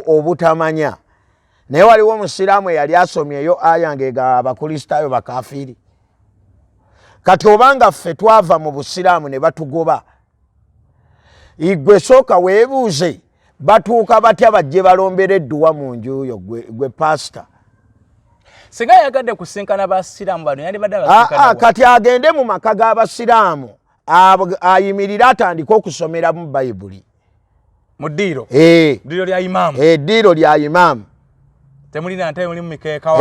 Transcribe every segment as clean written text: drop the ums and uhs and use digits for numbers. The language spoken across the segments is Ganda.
Obutamanya. Naye waliwo omusiraamu eyali asomyeyo aya ng'egamba Abakristaayo bakafiiri. Kati obanga ffe twava mu busiraamu ne batugoba, igwe sooka weebuuze, batuuka batya bajje balombera edduwa mu nju yo, gwe pasita? Singa yagadde kusinkana basiraamu bano, yandibadde Kati agende mu maka g'abasiraamu, ayimirire, atandike okusomeramu Bayibuli. Mu ddiiro? Eh. Ddiiro lya imaamu? Eddiiro lya imaamu. Temulina ntebe, mulimu mikeeka.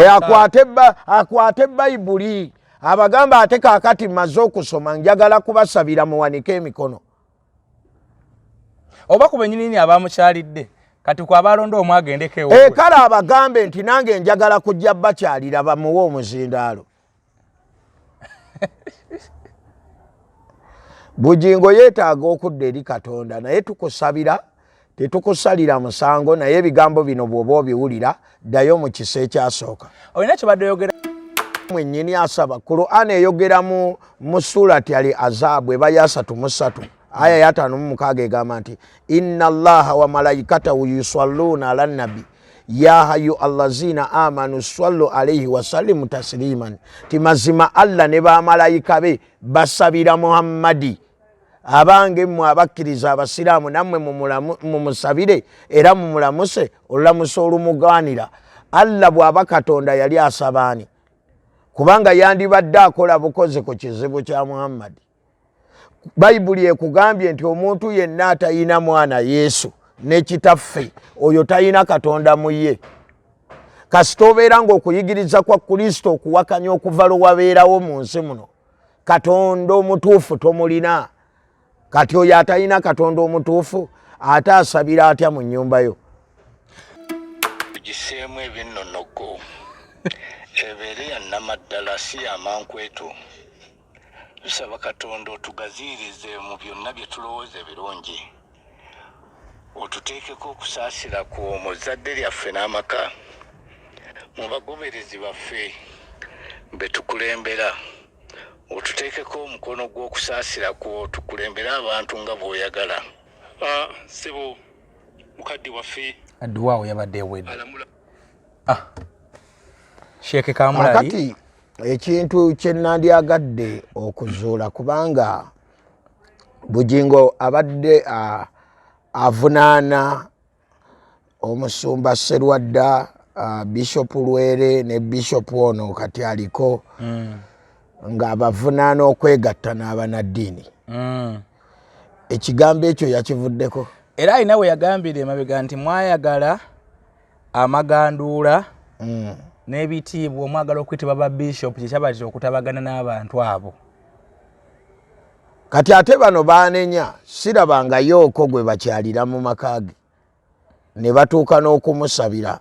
Akwate Bayibuli, abagamba, "Ate kaakati mmaze okusoma, njagala kubasabira, muwanike emikono." Oba ku benyinini abamukyalidde, kati ku abalonda omu agendeko. E, kale abagambe nti, "Nange njagala kujja bakyalira," bamuwe omuzindaalo. Bugingo yeetaaga okudda eri Katonda, naye tukusabira, tetukusalira musango. Naye ebigambo bino bw'oba obiwulira, ddayo mu kisa ekyasooka. Olina kyobadde oyogera. Mwennyini asaba. Quran eyogera mu Surati Ali Azabu, eba ya 33, aya ya 56, egamba nti, "Inna Allaha wa malaikatahu yusalluna ala nabi ya hayu allazina amanu sallu alaihi wasallimu tasliman." Ti mazima Allah ne bamalayika be basabira Muhammadi. Abange mmwe abakkiriza, abasiraamu, nammwe mumusabire era mumulamuse olulamusa olumuganira. Allah bw'aba Katonda, yali asabaani? Kubanga yandibadde akola bukozi ku kizibu kya Muhammadi. Bayibuli ekugambye nti omuntu yenna atayina mwana Yesu ne Kitaffe, oyo tayina Katonda mu ye. Kasita obeera ng'okuyigiriza kwa Kristo okuwakanya okuva lwe wabeerawo mu nsi muno, Katonda omutuufu tomulina. Kati oyo atalina Katonda omutuufu, ate asabira atya mu nnyumba yo? Tugiseemu ebinnonogo, ebeere ya nnamaddala, si ya mankwetu. Tusaba Katonda otugaziirize mu byonna bye tulowooza ebirungi, otuteekeko okusaasira kwo mu zzadde lyaffe n'amaka, mu bagoberezi baffe be tukulembera. Otuteekeko omukono gw'okusaasira kwo, tukulembere abantu nga bw'oyagala. Ah, ssebo mukadde waffe. Adduwaawo yabadde ewedde. Alamula. Ah. Sheikh Kamulali. Akati ekintu kye nandyagadde okuzuula, kubanga Bugingo abadde avunaana omusumba Serwadda, Bishop Lwere ne Bishop ono kati aliko, ng'abavunaana okwegatta n'abanaddiini. Ekigambo ekyo yakivuddeko. Era alina we yagambira emabega nti mwayagala amaganduula n'ebitiibwa, omwagala okuyitibwa ba bishop, kyekyabatera okutabagana n'abantu abo. Kati ate bano banenya, sirabangayooko gwe bakyalira mu maka ge ne batuuka n'okumusabira.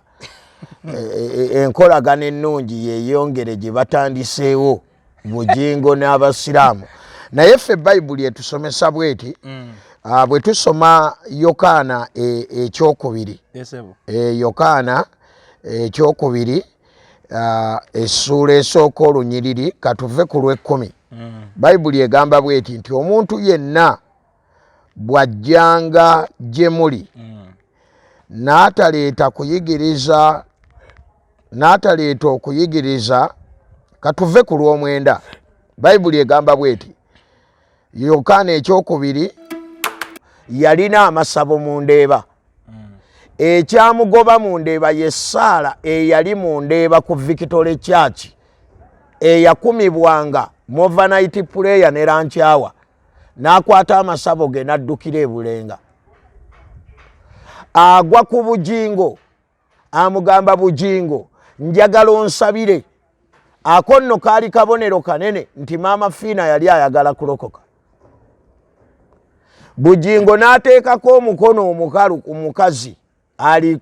Enkolagano ennungi yeyongere gye batandiseewo Bugingo n'abasiraamu. Naye ffe Bayibuli etusomesa bweti. Bwe tusoma Yokaana ekyokubiri, Yokaana ekyokubiri, essuula esooka, olunyiriri katuve ku lw'ekkumi. Bayibuli egamba bweti nti, "Omuntu yenna bw'ajjanga gye muli n'ataleeta kuyigiriza, n'ataleeta okuyigiriza." Katuve ku lw'omwenda. Bayibuli egamba bweti, Yokaana ekyokubiri. Yalina amasabo mu Ndeeba. Ekyamugoba mu Ndeeba ye ssaala eyali mu Ndeeba ku Victory Church, eyakumibwanga mu overnight prayer ne lunch hour, n'akwata amasabo ge n'addukira ebulenga. Agwa ku Bugingo, amugamba, "Bugingo, njagala onsabire." Ako nno kaali kabonero kanene nti Maama Fiina yali ayagala kulokoka. Bugingo n'ateekako omukono omukalu ku mukazi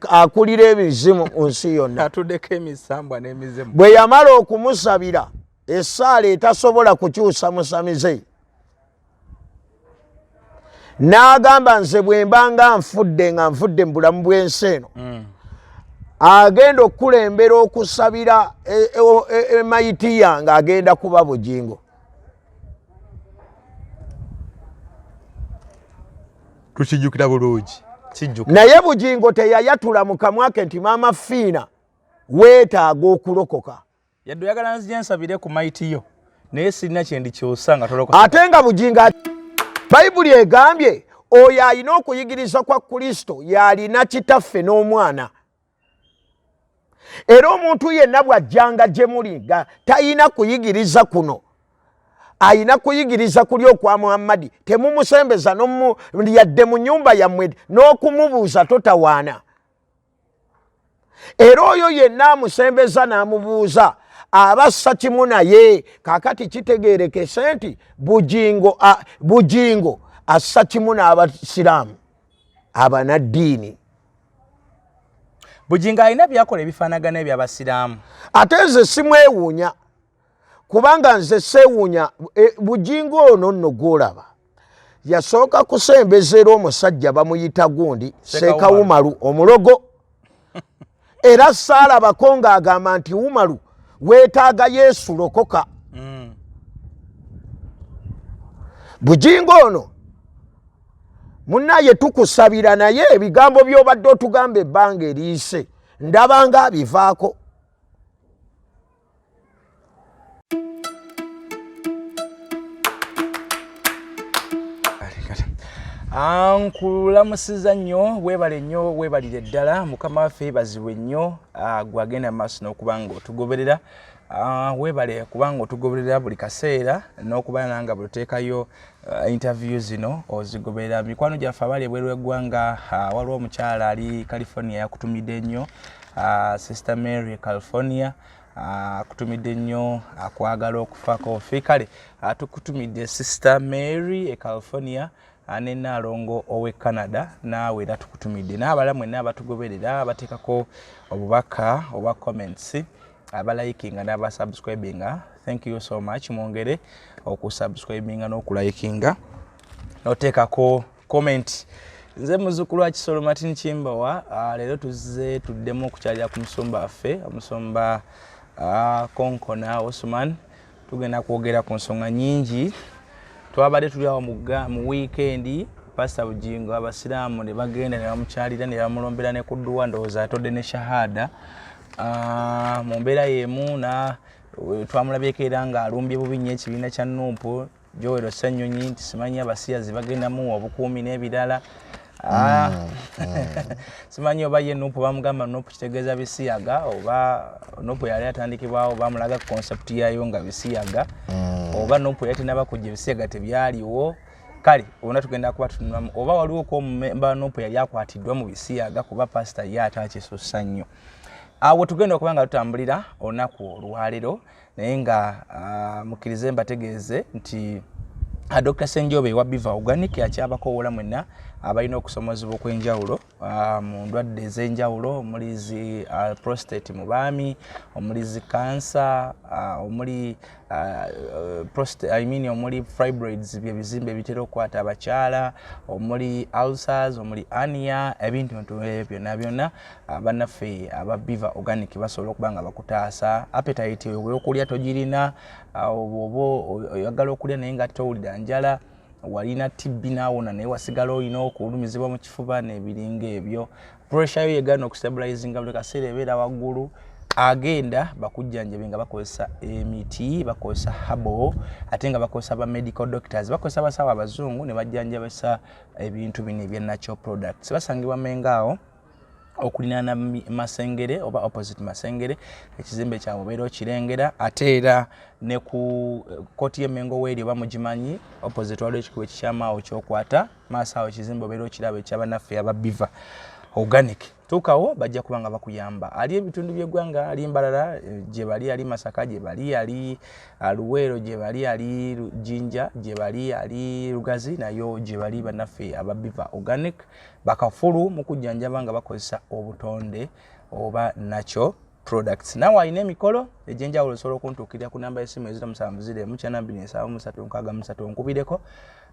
akulira ebizimu mu nsi yonna. Atuddeko emisambwa n'emizimu. Bwe yamala okumusabira essaala etasobola kukyusa musamize, n'agamba, "Nze bwe mba nga nfudde, nga nfudde mu bulamu bw'ensi eno, agenda okukulembera okusabira emayiti yange agenda kuba Bugingo." Tukijjukira bulungi. Naye Bugingo teyayatula mu kamwa ke nti Maama Fiina weetaaga okulokoka. Yadde oyagala nzije nsabire ku maiti yo, naye sirina kyendikyusa nga tolokoka. Ate nga Bugingo, Bayibuli egambye oyo alina okuyigiriza kwa Kristo y'alina kitaffe n'omwana. Era omuntu yenna bw'ajjanga gye muli nga talina kuyigiriza kuno, alina kuyigiriza kuli okwa Muhammadi, temumusembeza yadde mu nnyumba yammwe n'okumubuuza totawaana. Era oyo yenna amusembeza n'amubuuza aba assa kimu naye. Kaakati kitegeerekese nti Bugingo assa kimu n'abasiraamu abanaddiini. Bugingo alina byakola ebifaanagana ebyabasiraamu. Ate nze simwewuunya, kubanga nze seewuunya. Bugingo ono nno gwolaba yasooka kusembeza era omusajja bamuyita gundi Seekawumalu omulogo, era saalabako ng'agamba nti Wumalu weetaaga Yesu, lokoka. Bugingo ono munnaye tukusabira, naye ebigambo by'obadde otugamba ebbanga eriyise ndabanga abivaako. Nkulamusiza nnyo, weebale nnyo, weebalire ddala. Mukama waffe yeebazibwe nnyo. Gwagenda maaso n'okuba nga otugoberera, weebale kubanga otugoberera buli kaseera n'okuba nanga bwe tuteekayo interview zino ozigoberera. Mikwano gyaffe abali ebweru w'eggwanga, waliwo omukyala ali California yakutumidde nnyo, Sister Mary California akutumidde nnyo, akwagala okufaako fi. Kale tukutumidde Sister Mary e California, ne Naalongo ow'e Canada, naawe era tukutumidde, n'abalala mwenna abatugoberera, abateekako obubaka oba comments, abalikinga n'abasubscribinga, thank you so much. Mwongere okusubscribinga n'okulayikinga n'oteekako comment. Nze muzukulu wa Kisolo Martin Kimbawa. Leero tuzze tuddemu okukyalira ku musumba waffe, omusumba Konkona Osman. Tugenda kwogera ku nsonga nyingi. Twabadde tuli awo mu wiikendi, Pasita Bugingo abasiraamu ne bagenda ne bamukyalira ne bamulombera ne ku dduwa, ndowooza atodde ne shahada. Mu mbeera y'emu na twamulabyeko era ng'alumbye bubi nnyo ekibiina kya NUP, Joel Ssenyonyi, nti simanyi abasiyazi bagenda muwa obukuumi n'ebirala. Simanyi oba ye NUP bamugamba NUP kitegeeza bisiyaga, oba NUP yali atandikibwawo bamulaga concept yayo nga bisiyaga, oba NUP yali tenaba kujja ebisiyaga tebyaliwo. Kale ona tugenda kuba tutunulamu oba waliwo ko omumemba NUP yali akwatiddwa mu bisiyaga, kuba pasita ye ate akisussa nnyo. Awo tugenda okuba nga tutambulira olunaku olwaleero, naye nga mukkirize mbategeeze nti Dr. Senjobe wa Biva Organic akyabakowoola mwenna abalina okusomozebwa okw'enjawulo mu ndwadde ez'enjawulo, omuli zi prostate mu baami, omuli zi kansa, omuli prostate, I mean, omuli fibroids, bye bizimbe ebitera okukwata abakyala, omuli ulcers, omuli hernia, ebintu ntu ebyo byonna byonna, bannaffe aba Biva Organic basobola okuba nga bakutaasa. Appetite oyokulya togirina, oba oyagala okulya naye nga towulira njala, walina TB naawona naye wasigala olina okulumizibwa mu kifuba n'ebiringa ebyo, pressure yo yegaana okustabilizinga, buli kaseera ebeera waggulu, agenda bakujjanjabe nga bakozesa emiti, bakozesa herbal, ate nga bakozesa ba medical doctors, bakozesa abasawo abazungu ne bajjanjabisa ebintu bino ebya natural products. Basangibwa Mengo awo okulinaana Masengere oba opposite Masengere, ekizimbe kyabwe obeera okirengera. Ate era ne ku kooti y'Emmengo weeri oba mugimanyi, opposite waliwo ekikubo ekikyamaawo kyokwata maaso awo, ekizimbe obeera okiraba ekyabannaffe aba Biva Organic. Tuukawo, bajja kuba nga bakuyamba. Ali ebitundu by'eggwanga, ali Mbarara gye bali, ali Masaka gye bali, ali Luweero gye bali, ali Jinja gye bali, ali Lugazi nayo gye bali. Bannaffe aba Biva Organic bakafulu mu kujjanjaba nga bakozesa obutonde oba natural products. Naawe alina emikolo egy'enjawulo osobola okuntuukirira ku namba y'essimu eziro 7 0 1 9 2 7 3 6 3, nkubireko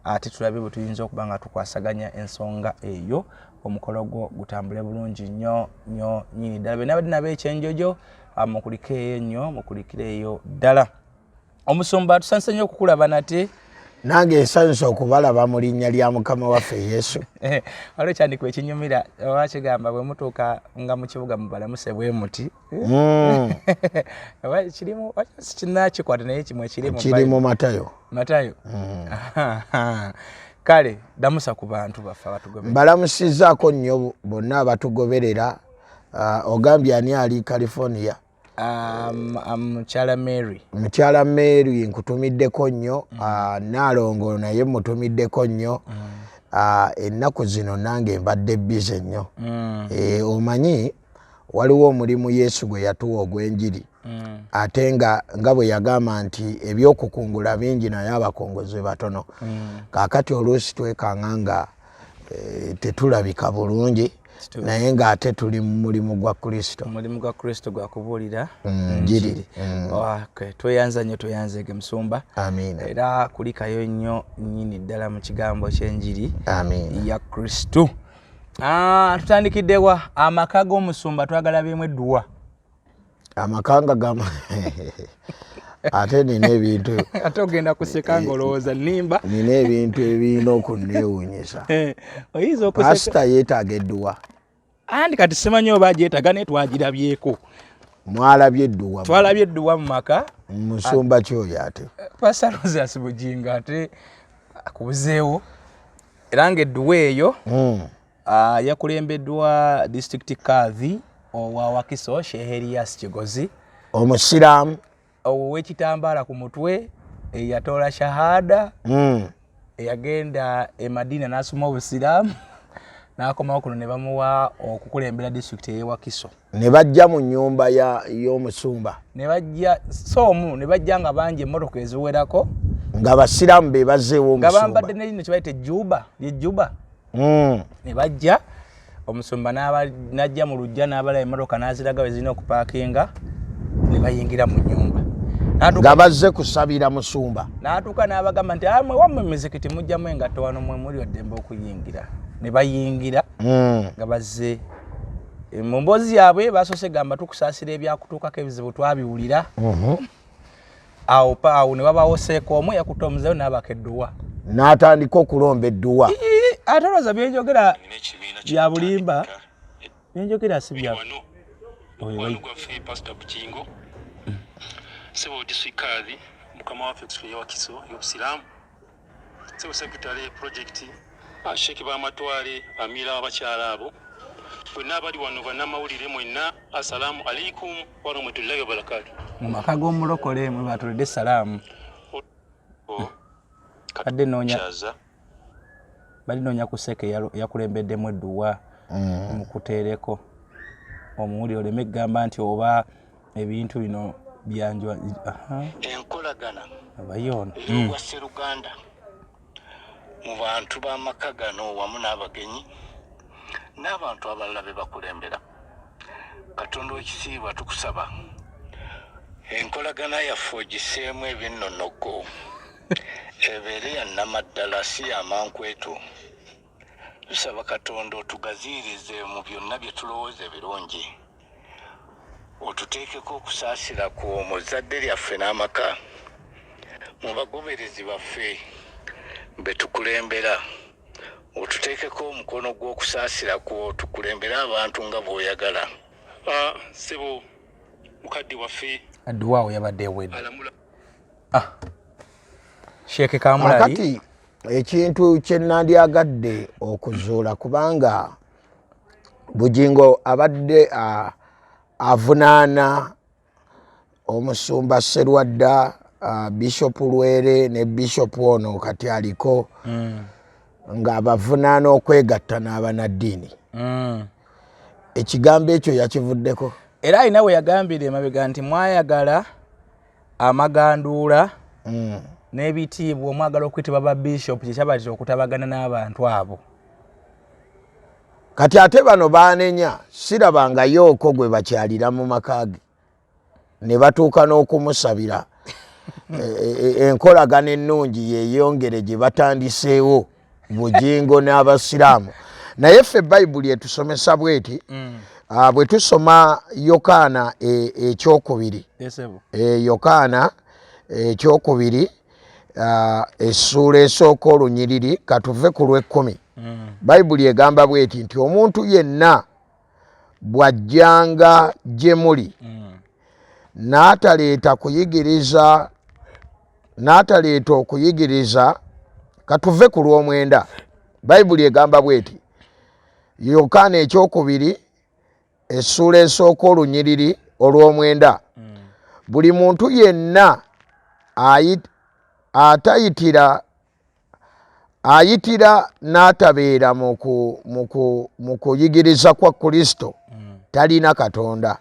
ate tulabe bwe tuyinza okuba nga tukwasaganya ensonga eyo, omukolo gwo gutambule bulungi nnyo nnyo nnyini ddala. Benna badde nabo ekyenjojo, mukulikeeyo nnyo, mukulikireeyo ddala. Omusumba, tusanyuse nnyo okukulaba nate. Nange nsanyusa okubalaba mu linnya lya Mukama waffe Yesu. Waliwo ekyandiko ekinyumira oba kigamba bwe mutuuka nga mu kibuga mubalamuse bwe muti. Oba kirimu, kinakikwata naye kimwe kiri mu Kiri mu Matayo. Matayo. Kale damusa ku bantu baffe abatugoberera. Mbalamusizzaako nnyo bonna abatugoberera. Ogambye ani ali California? Mukyala Mary. Mukyala Mary nkutumiddeko nnyo. Naalongo naye mutumiddeko nnyo. Ennaku zino nange mbadde busy nnyo. Omanyi waliwo omulimu Yesu gwe yatuwa ogw'enjiri. Ate nga bwe yagamba nti ebyokukungula bingi naye abakunguzi batono. Kaakati oluusi twekanga nga tetulabika bulungi, naye ng'ate tuli mu mulimu gwa Kristo. Omulimu gwa Kristo gwa kubuulira njiri. Okay, tweyanza nnyo, tweyanzeege musumba. Amiina. Era kulikayo nnyo nnyini ddala mu kigambo ky'enjiri Amiina. ya Kristo. Tutandikiddewa amaka g'omusumba twagala byemu edduwa. Amaka nga ate nina ebintu ate ogenda kuseka ng'olowooza nnimba. Nina ebintu ebirina okunneewuunyisa. Oyinza okuseka. Pasita yeetaaga edduwa. Andi kati simanyi oba agyetaaga naye twagirabyeko. Mwalabye edduwa. Twalabye edduwa mu maka. Musumba ki oyo ate? Pasita Rosius Bugingo ate akubuzeewo. Era ng'edduwa eyo, yakulembeddwa district kadhi owa Wakiso Sheikh Elias Kigozi. Omusiraamu. Ow'ekitambaala ku mutwe, eyatoola shahada, eyagenda e Madina n'asoma obusiraamu, n'akomawo kuno ne bamuwa okukulembera disitulikiti ey'e Wakiso. Ne bajja mu nnyumba y'omusumba. Ne bajja, so omu, ne bajja nga bangi emmotoka eziwerako. Nga basiraamu be bazzeewo Nga omusumba. bambadde ne lino kye bayita ejjuba, ly'ejjuba. Ne bajja, omusumba n'ajja mu luggya n'abala emmotoka n'aziraga we zirina okupaakinga, ne bayingira mu nnyumba. Nga bazze kusabira musumba. N'atuuka n'abagamba nti, mwe wammwe mizikiti mujjamu engatto wano mwe muli oddembe okuyingira. Ne bayingira nga bazze. Mu mboozi yaabwe basoose gamba tukusaasira ebyakutuukako ebizibu twabiwulira. Awo awo ne wabaawo seeka omu yakutte omuzeeyo n'abaka edduwa. N'atandika okulomba edduwa. Ii, ate olowooza byenjogera bya bulimba? Byenjogera si bya Wano, mukwano gwaffe Pastor Bugingo, ssebo district kadhi, mukama waffe ku ya Wakiso y'Obusiraamu, ssebo secretary project, Sheikh Bamatwale, amira abakyala abo bwenna abali wano bannamawulire mwenna, assalamu alaikum warahmatullahi wabarakatuh. Mu maka g'omulokole mwe batulidde salaamu. Badde bali noonya ku seeke yakulembeddemu edduwa mukuteereko omuwulire oleme kugamba nti oba ebintu bino byanjwa. Aha. Enkolagana Abayoona. ey'obwa sseruganda mu bantu b'amaka gano wamu n'abagenyi n'abantu abalala be bakulembera. Katonda w'ekitiibwa tukusaba enkolagana yaffe ogiseemu ebinnonoggo ebeere ya nnamaddala si ya mankwetu. Tusaba Katonda otugaziirize mu byonna bye tulowooza ebirungi, otuteekeko okusaasira kwo mu zzadde lyaffe n'amaka, mu bagoberezi baffe be tukulembera, otuteekeko omukono gw'okusaasira kwo tukulembere abantu nga bw'oyagala. Ssebo mukadde waffe Adduwa awo yabadde ewedde. alamula. Sheikh Kamulali. Akati ekintu kye nandyagadde okuzuula, kubanga Bugingo abadde avunaana omusumba Sserwadda, Bishop Lwere ne Bishop ono kati aliko, ng'abavunaana okwegatta n'abanaddiini. Ekigambo ekyo yakivuddeko. Era alina we yagambira emabega nti mwayagala amaganduula n'ebitiibwa, omwagala okuyitibwa ba bishop, kye kyabatera okutabagana n'abantu abo. Kati ate bano baanenya, sirabangayooko gwe bakyalira mu maka ge ne batuuka n'okumusabira. Enkolagana ennungi yeeyongere gye batandiseewo Bugingo n'Abasiraamu. Naye ffe Bayibuli etusomesa bweti, bwe tusoma Yokaana ekyokubiri. Yes, sir. Yokaana ekyokubiri, Essuula esooka olunyiriri katuve ku lw'ekkumi. Bayibuli egamba bweti nti omuntu yenna bw'ajjanga gye muli n'ataleeta kuyigiriza, n'ataleeta okuyigiriza, katuve ku lw'omwenda. Bayibuli egamba bweti, Yokaana ekyokubiri essuula esooka olunyiriri olw'omwenda. Buli muntu yenna atayitira ayitira n'atabeera mu kuyigiriza kwa Kristo talina Katonda.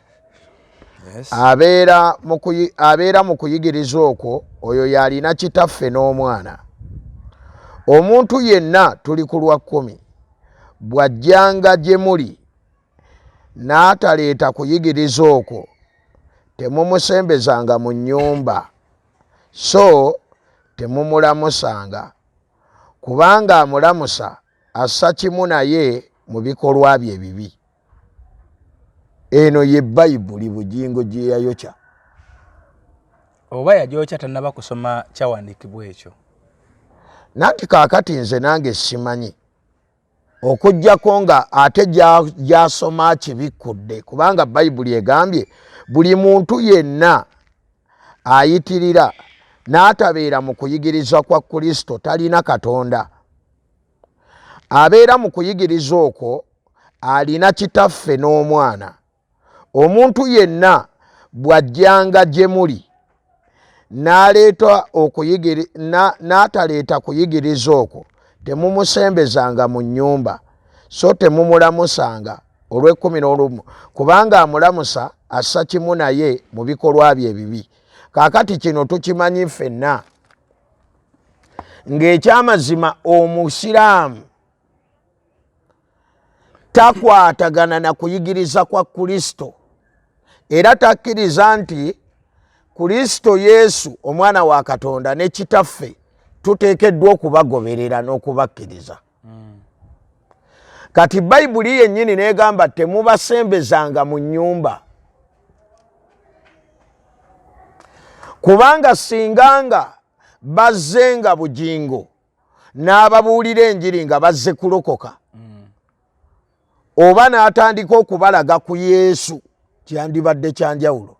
Abeera mu kuyigiriza okwo oyo y'alina Kitaffe n'Omwana. Omuntu yenna, tuli ku lwa 10, bw'ajjanga gye muli n'ataleeta kuyigiriza okwo, temumusembezanga mu nnyumba, so temumulamusanga, kubanga amulamusa assa kimu naye mu bikolwa bye ebibi. Eno ye Bayibuli Bugingo gye yayokya. Oba yagyokya tannaba kusoma kyawandiikibwa ekyo? Nanti kaakati nze nange simanyi, okugjako nga ate gyasoma kibikkudde, kubanga Bayibuli egambye buli muntu yenna ayitirira n'atabeera mu kuyigiriza kwa Kristo talina Katonda. Abeera mu kuyigiriza okwo alina Kitaffe n'Omwana. Omuntu yenna bw'ajjanga gye muli n'ataleeta kuyigiriza okwo, temumusembezanga mu nnyumba, so temumulamusanga. Olw'ekumi n'olumu, kubanga amulamusa assa kimu naye mu bikolwa bye ebibi. Kaakati kino tukimanyi ffenna ng'ekyamazima, omusiraamu takwatagana na kuyigiriza kwa Kristo, era takkiriza nti Kristo Yesu omwana wa Katonda ne Kitaffe tuteekeddwa okubagoberera n'okubakkiriza. Kati Bayibuli yennyini negamba temubasembezanga mu nnyumba, kubanga singanga bazze nga Bugingo n'ababuulira enjiri nga bazze kulokoka, oba n'atandika okubalaga ku Yesu, kyandibadde kyanjawulo.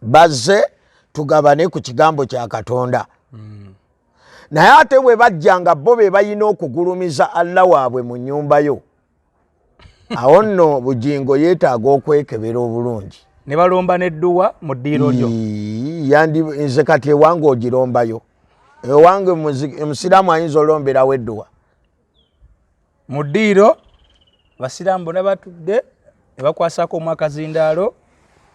Bazze tugabane ku kigambo kya Katonda. Naye ate bwe bajja nga bo be balina okugulumiza Allah waabwe mu nnyumba yo, awo nno Bugingo yeetaaga okwekebera obulungi. Ne balomba n'edduwa mu ddiiro lyo. Yandi nze kati ewange ogirombayo, ewange omusiraamu ayinza olomberawo edduwa? Mu ddiiro basiraamu bonna batudde ne bakwasako omwakazindaalo.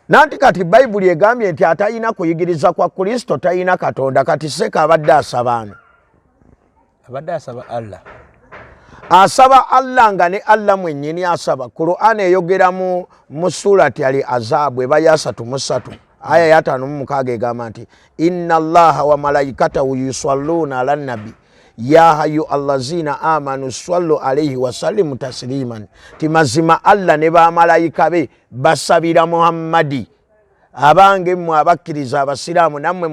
Nanti kati Bayibuli egambye nti atalina kuyigiriza kwa Kristo talina Katonda. Kati seeka abadde asabaani? Abadde asaba Allah. Asaba Allah nga ne Allah mwennyini asaba. Qur'an eyogera mu surati Ali Azabu eba ya 33 aya ya 56, egamba nti inna Allaha wa malaikatahu yusalluna ala nabi ya hayu allazina amanu sallu alaihi wasallimu tasliman, ti mazima Allah ne bamalayika be basabira Muhammadi, abange mmwe abakkiriza abasiraamu, nammwe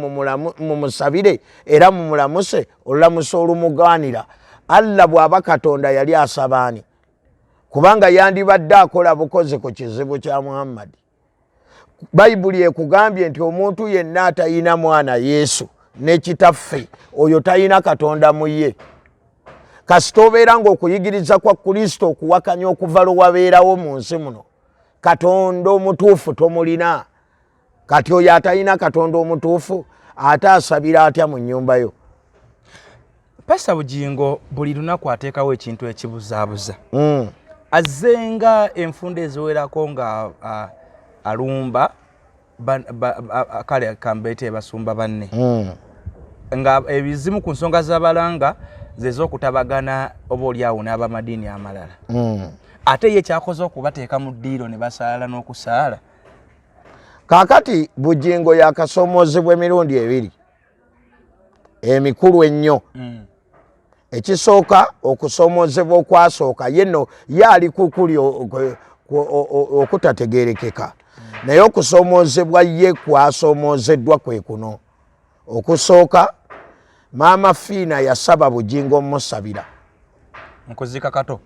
mumusabire era mumulamuse olulamusa olumugwanira. Allah bw'aba Katonda yali asabaani? Kubanga yandibadde akola bukozi ku kizibu kya Muhammadi. Bayibuli ekugambye nti omuntu yenna atayina mwana Yesu ne Kitaffe, oyo talina Katonda mu ye. Kasita obeera ng'okuyigiriza kwa Kristo okuwakanya okuva lwe wabeerawo mu nsi muno, Katonda omutuufu tomulina. Kati oyo atalina Katonda omutuufu ate asabira atya mu nnyumba yo? Pasita Bugingo buli lunaku ateekawo ekintu ekibuzaabuza. Azzenga enfunda eziwerako nga alumba kale kambeete basumba banne, nga ebizimu ku nsonga z'abalanga zez'okutabagana oba oliawo n'abamadiini amalala. Ate ye kyakoze okubateeka mu ddiiro ne basaala n'okusaala. Kaakati Bugingo yakasomoozebwa emirundi ebiri emikulu ennyo. Ekisooka, okusomoozebwa okwasooka, ye nno ye ali kukuli okutategerekeka, naye okusomoozebwa ye kwasomoozeddwa kwe kuno okusooka. Maama Fiina yasaba Bugingo omusabira. Nkuzika Kato.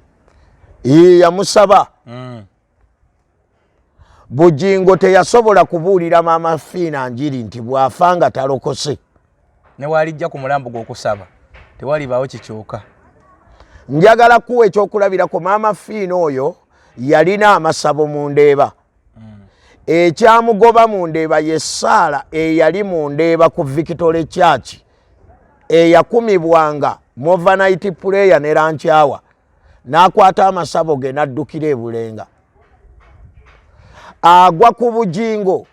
Iye yamusaba. Bugingo teyasobola kubuulira Maama Fiina njiri nti bw'afa nga talokose. Ne walijja ku mulambo gw'okusaba tewalibaawo kikyuka. Njagala kuwa ekyokulabirako. Maama Fiina oyo yalina amasabo mu Ndeeba. Ekyamugoba mu Ndeeba ye ssaala eyali mu Ndeeba ku Victory Church eyakumibwanga mu overnight prayer ne lankyawa, n'akwata amasabo ge n'addukira e Bulenga. Agwa ku Bugingo,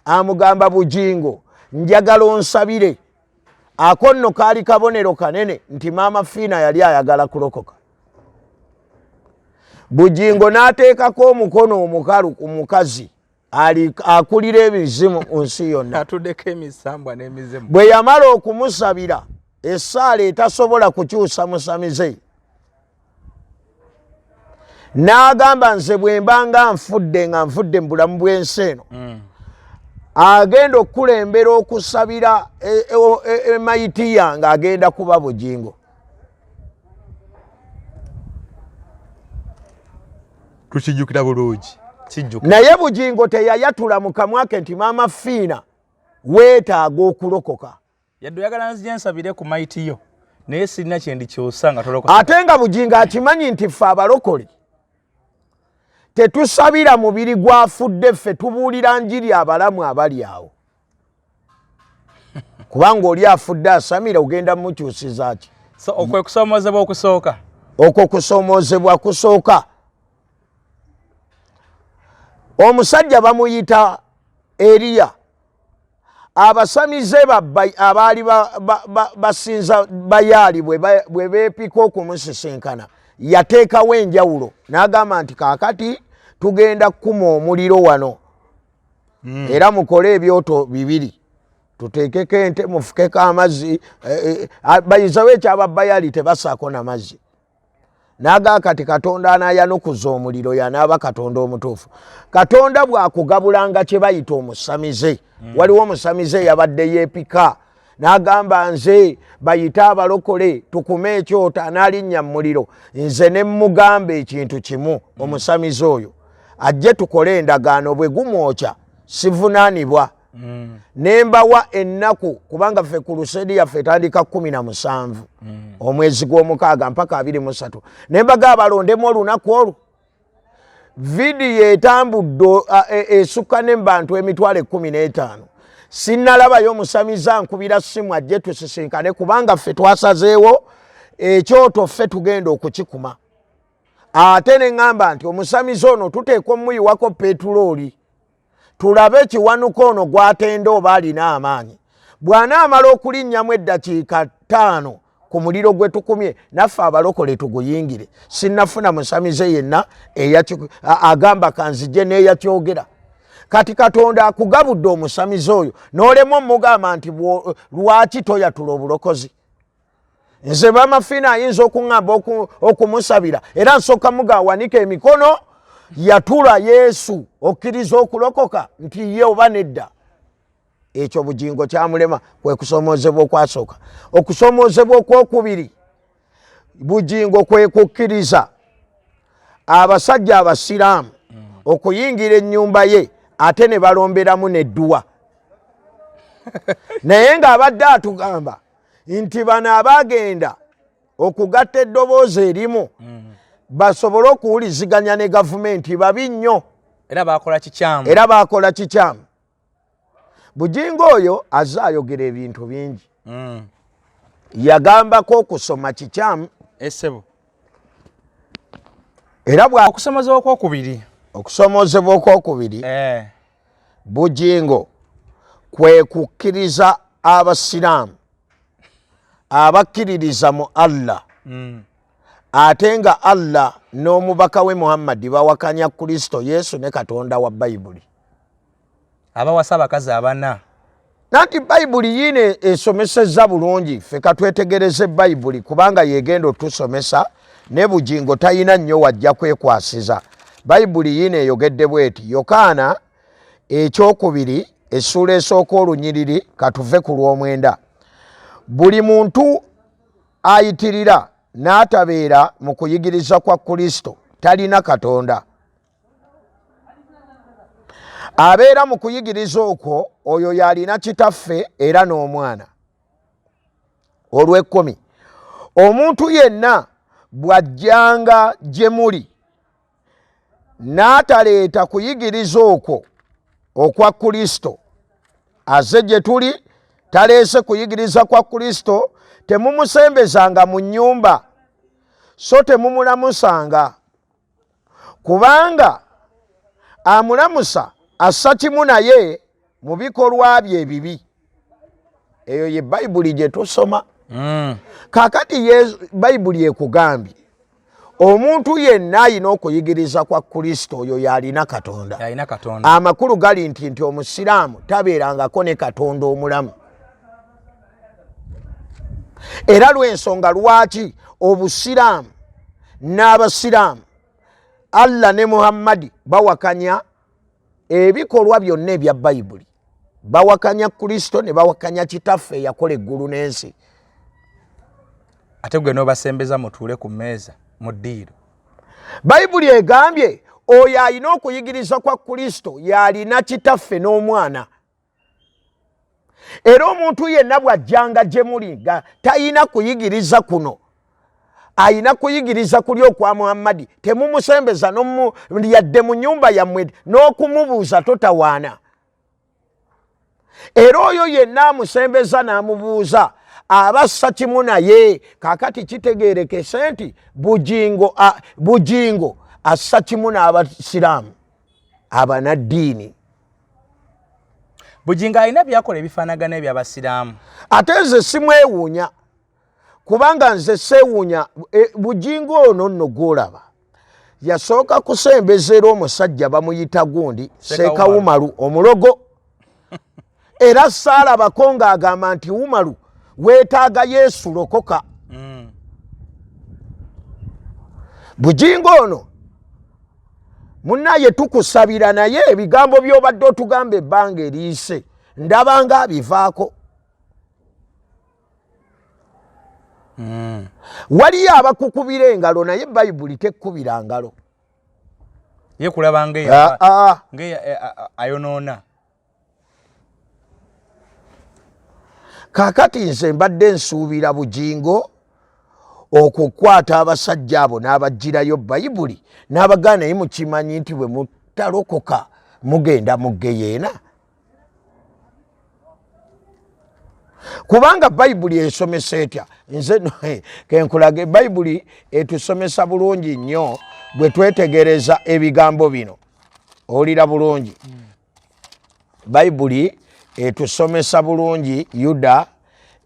amugamba, Bugingo, njagala onsabire. Ako nno kaali kabonero kanene nti Maama Fiina yali ayagala kulokoka. Bugingo n'ateekako omukono omukalu ku mukazi akulira ebizimu mu nsi yonna. Atuddeko emisambwa n'emizimu. Bwe yamala okumusabira essaala etasobola kukyusa musamize, n'agamba, nze bwe mba nga nfudde, nga nfudde mu bulamu bw'ensi eno, agenda okukulembera okusabira emayiti yange agenda kuba Bugingo. Tukijjukira bulungi. Naye Bugingo teyayatula mu kamwa ke nti Maama Fiina weetaaga okulokoka. Yadde oyagala nzija nsabire ku mayiti yo, naye sirina kyendikyusa nga tolokoka. Ate nga Bugingo akimanyi nti ffe abalokole tetusabira mubiri gwafudde, ffe tubuulira njiri abalamu abali awo, kubanga oli afudde asamira ogenda mumukyusiza ki? So okwe kusoomozebwa okusooka. Okwo kusoomozebwa kusooka. Omusajja bamuyita Eriya. Abasamize abaali basinza Bayaali bwe beepika okumusisinkana, yateekawo enjawulo n'agamba nti kaakati tugenda kukuma omuliro wano, era mukole ebyoto bibiri, tuteekeko ente, mufukeko amazzi. Bayizawo ekyaba Bayali tebasaako namazzi. Naga kati Katonda anayanukuza omuliro yanaaba Katonda omutuufu. Katonda bw'akugabulanga kye bayita omusamize, waliwo omusamize eyabadde yeepika n'agamba, nze bayite abalokole tukume ekyoto, anaalinnya mu muliro. Nze ne mmugamba ekintu kimu, omusamize oyo ajje tukole endagaano, bwe gumwokya sivunaanibwa. Ne mbawa ennaku, kubanga ffe ku lusedi yaffe etandika 17 omwezi gw'omukaaga mpaka 23. Ne mbaga balondemu olunaku olwo. Vidiyo etambudde esukka ne mu bantu 150,000. Sinnalabayo omusamize ankubira simu ajje tusisinkane, kubanga ffe twasazeewo ekyoto ffe tugenda okukikuma. Ate ne ŋŋamba nti omusamize ono tuteekwa omuyiwako petulooli, tulabe Kiwanuka ono gwatenda oba alina amaanyi. Bw'anaamala okulinnyamu eddakiika 5 ku muliro gwe tukumye, naffe abalokole tuguyingire. Sinnafuna musamize yenna agamba kanzije n'eyakyogera. Kati Katonda akugabudde omusamize oyo n'olemu omugamba nti lwaki toyatula obulokozi? Nze Bamafiina ayinza okuŋŋamba okumusabira, era nsooka mugawanika emikono, yatula Yesu, okkiriza okulokoka nti ye oba nedda. Ekyo Bugingo kyamulema. Kwe kusomoozebwa okwasooka. Okusomoozebwa okwokubiri, Bugingo kwe kukkiriza abasajja abasiraamu okuyingira ennyumba ye ate ne balomberamu nedduwa, naye ng'abadde atugamba nti bano abagenda okugatta eddoboozi erimu basobole okuwuliziganya ne gavumenti babi nnyo. Era bakola kikyamu. Era bakola kikyamu. Bugingo oyo azze ayogera ebintu bingi. Yagambako okusoma kikyamu. Esebo. Era bwa okusomozebwa okwokubiri. Okusomozebwa okwokubiri, Bugingo kwe kukkiriza abasiraamu abakkiririza mu Allah, ate nga Allah n'omubaka we Muhammadi bawakanya Kristo Yesu ne Katonda wa Bayibuli. Abawasa abakazi abana. Nanti Bayibuli yiino esomesezza bulungi. Ffe katwetegereze Bayibuli, kubanga yegenda otusomesa, ne Bugingo talina nnyo wajja kwekwasiza. Bayibuli yiino eyogedde bweti, Yokaana ekyokubiri essuula esooka olunyiriri katuve ku lw'omwenda. Buli muntu ayitirira n'atabeera mu kuyigiriza kwa Kristo talina Katonda. Abeera mu kuyigiriza okwo oyo y'alina Kitaffe era n'Omwana. Olw'ekkumi, omuntu yenna bw'ajjanga gye muli n'ataleeta kuyigiriza okwo okwa Kristo, aze gye tuli taleese kuyigiriza kwa Kristo, temumusembezanga mu nnyumba, so temumulamusanga, kubanga amulamusa assa kimu naye mu bikolwa bye ebibi. Eyo ye Bayibuli gye tusoma. Kaakati Bayibuli ekugambye omuntu yenna alina okuyigiriza kwa Kristo oyo y'alina Katonda. Amakulu gali nti omusiraamu tabeerangako ne Katonda omulamu. Era lw'ensonga lwaki obusiraamu n'abasiraamu Allah ne Muhammadi bawakanya ebikolwa byonna ebya Bayibuli. Bawakanya Kristo ne bawakanya Kitaffe eyakola eggulu n'ensi. Ate gwe n'obasembeza mutuule ku mmeeza mu ddiiro. Bayibuli egambye oyo alina okuyigiriza kwa Kristo y'alina Kitaffe n'Omwana. Era omuntu yenna bw'ajjanga gye muli nga talina kuyigiriza kuno, ayina kuyigiriza kuli okwa Muhammadi, temumusembeza yadde mu nnyumba yammwe n'okumubuuza totawaana. Era oyo yenna amusembeza n'amubuuza aba assa kimu naye. Kaakati kitegeerekese nti Bujingo assa kimu n'abasiraamu abanaddiini. Bujingo alina byakola ebifaanagana eby'abasiraamu. Ate nze simwewuunya, kubanga nze seewuunya. Bujingo ono nno gw'olaba yasooka kusembeza era omusajja bamuyita gundi Seeka Umaru omulogo. Era saalabako ng'agamba nti Umaru weetaaga Yesu lokoka. Bujingo ono munnaye tukusabira, naye ebigambo by'obadde otugamba ebbanga eriyise ndaba nga abivaako. Waliyo abakukubira engalo, naye Bayibuli tekkubira ngalo. Ye kulaba ayonoona. Kaakati nze mbadde nsuubira Bujingo okukwata abasajja abo n'abaggyirayo Bayibuli n'abagaana, naye mukimanyi nti bwe mutalokoka mugenda mu ggeyeena, kubanga Bayibuli esomesa etya? Nze kenkulage, Bayibuli etusomesa bulungi nnyo bwe twetegereza ebigambo bino. Owulira bulungi? Bayibuli etusomesa bulungi. Yuda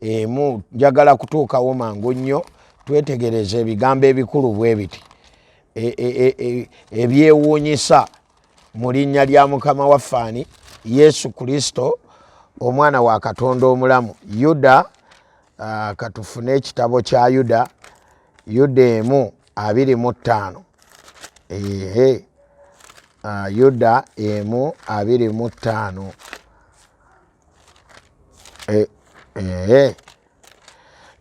emu, njagala kutuukawo mangu nnyo twetegereza ebigambo ebikulu bwe biti ebyewuunyisa mu linnya lya Mukama waffe ani? Yesu Kristo, omwana wa Katonda omulamu. Yuda, katufune ekitabo kya Yuda, Yuda 1:25. Ehe, Yuda 1:25. Ehe,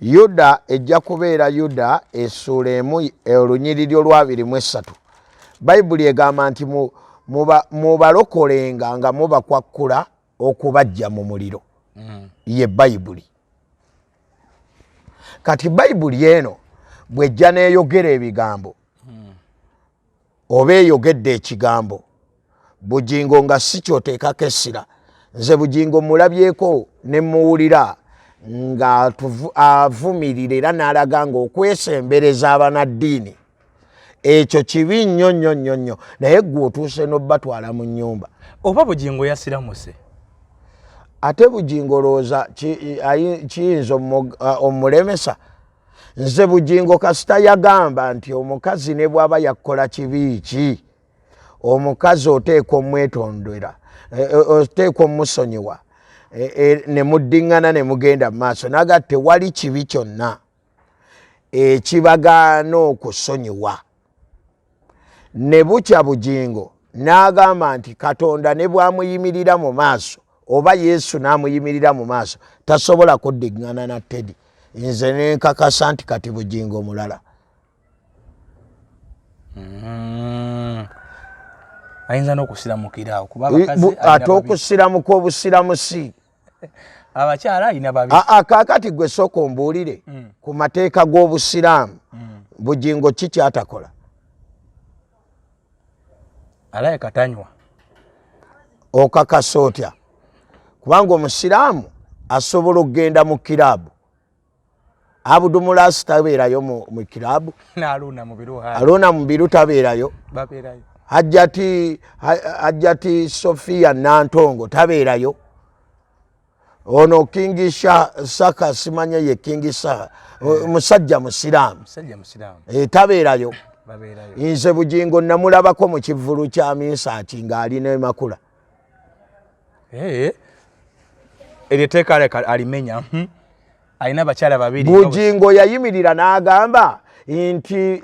Yuda ejja kubeera Yuda essuula 1 olunyiriri olw'23. Bayibuli egamba nti mubalokolenga nga mubakwakkula okubajja mu muliro. Ye Bayibuli. Kati Bayibuli eno bw'ejja n'eyogera ebigambo, oba eyogedde ekigambo, Bujingo nga si kyoteekako essira. Nze Bujingo mulabyeko ne muwulira nga avumirira era n'alaga nga okwesembereza abanaddiini ekyo kibi nnyo nnyo nnyo nnyo, naye gwe otuuse n'obbatwala mu nnyumba. Oba Bujingo yasiramuse? Ate Bujingo olowooza kiyinza omulemesa? Nze Bujingo kasita yagamba nti omukazi ne bw'aba yakukola kibi ki, omukazi oteekwa omwetondera, oteekwa omusonyiwa, ne muddiŋŋana ne mugenda mu maaso, naga tewali kibi kyonna ekibagaana okusonyiwa. Ne bukya Bujingo n'agamba nti Katonda ne bw'amuyimirira mu maaso Oba Yesu n'amuyimirira mu maaso, tasobola kuddiŋŋana na Teddy. Nze nenkakasa nti kati Bugingo mulala. Ayinza n'okusiramukira awo, kuba abakazi alina ate babiri. Okusiramuka obusiramusi. Abakyala alina babiri. Aa, kaakati gwe sooka ombuulire ku mateeka g'obusiraamu, Bugingo ki kyatakola? Alaye katanywa. Okakasa otya? Kubanga omusiraamu asobola okugenda mu kiraabu. Abudu Mulasi tabeerayo mu kiraabu? N'aluna mu biru. Aluna mu biru tabeerayo? Babeerayo. Hajjati Sofia Nantongo tabeerayo? Ono King Saka, simanya ye King Saka, musajja musiraamu. Musajja musiraamu. E, tabeerayo? Babeerayo. Nze Bugingo namulabako mu kivvulu kya Minsaaki ng'alina emakula. Eh, eryo etteeka aleka alimenya. Alina abakyala babiri. Bugingo yayimirira n'agamba nti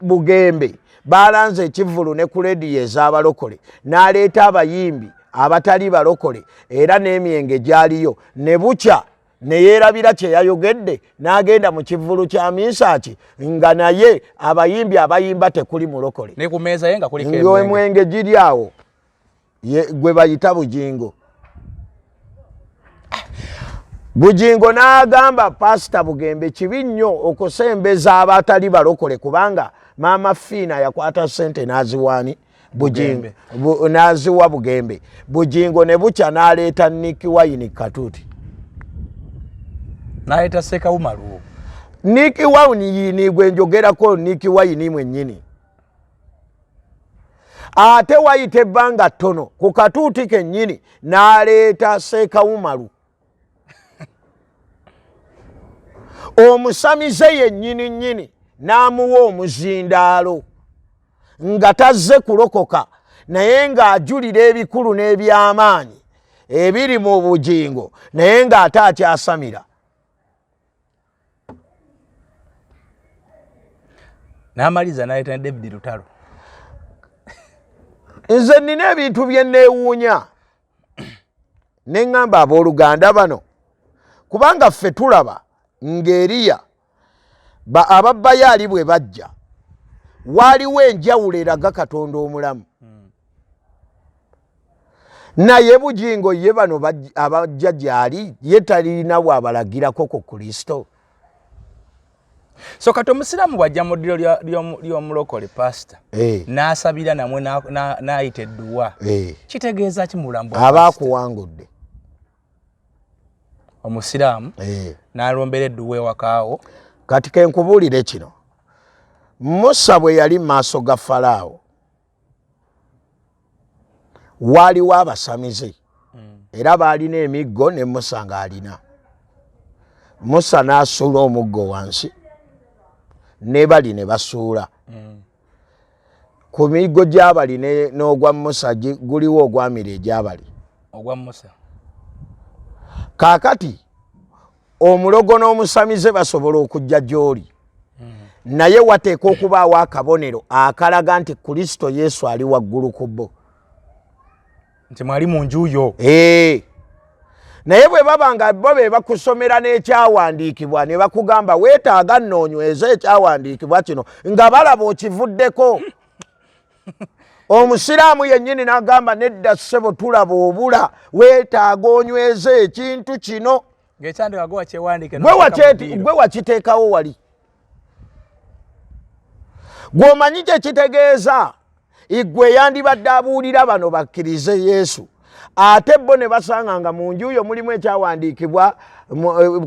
Bugembe balanze ekivvulu ne ku rediyo ez'abalokole, n'aleeta abayimbi abatali balokole, era n'emyenge gyaliyo, ne bukya ne yeerabira kye yayogedde, n'agenda mu kivvulu kya Minsaaki nga naye abayimbi abayimba tekuli mulokole. Ne ku meeza ye nga kuliko nga emyenge. Emwenge giri awo. Gwe bayita Bugingo. Bugingo n'agamba Pasita Bugembe kibi nnyo okusembeza abatali balokole, kubanga Maama Fiina yakwata ssente n'aziwaani Bugingo, n'aziwa Bugembe. Bugingo ne bukya n'aleeta Nick Wine Katuuti. N'aleeta Sekawumalu. Nick Wine gwe njogerako, Nick Wine mwennyini. Ate wayita ebbanga ttono, ku katuuti kennyini n'aleeta Seekawumalu, omusamize yennyini nnyini, n'amuwa omuzindaalo nga tazze kulokoka, naye ng'ajulira ebikulu n'ebyamaanyi ebiri mu Bugingo, naye ng'ate akyasamira. N'amaliza n'aleeta ne David Lutalo. Nze nina ebintu bye neewuunya ne ŋŋamba abooluganda bano, kubanga ffe tulaba ng'eriya ababbayaali bwe bajja, waaliwo enjawulo eraga Katonda omulamu. Naye Bugingo ye bano abajja gyali, ye talina bwabalagirako ku Kristo. So kati omusiraamu bw'ajja mu ddiro ly'omulokole pasita n'asabira namwe n'ayita edduwa, kitegeeza ki mu bulamu bwa aba pasita? Akuwangudde. Omusiraamu n'alombera edduwa ewakaawo. Kati kenkubuulire kino: Musa bwe yali mu maaso ga Falaawo, waaliwo abasamize, era baalina emiggo, ne Musa ng'alina. Musa n'asuula omuggo wansi, ne bali ne basuula ku miggo gy'abali n'ogwa Musa guliwo ogwamira egy'abali. Ogwa Musa. Kaakati omulogo n'omusamize basobola okujja gy'oli, naye wateeka okubaawo akabonero akalaga nti Kristo Yesu ali waggulu ku bo. Nti mwali mu nju yo. Ee. Naye bwe baba nga bo be bakusomera n'ekyawandiikibwa ne bakugamba weetaaga nnoonyweze ekyawandiikibwa kino, nga balaba okivuddeko, omusiraamu yennyini n'agamba nedda ssebo, tulaba obula, weetaaga onyweze ekintu kino. Ng'ekyandika gwe wakyewandiike. Gwe wakiteekawo wali, gw'omanyi kye kitegeeza. Igwe yandibadde abuulira bano bakkirize Yesu, ate bo ne basanga nga mu nju yo mulimu ekyawandiikibwa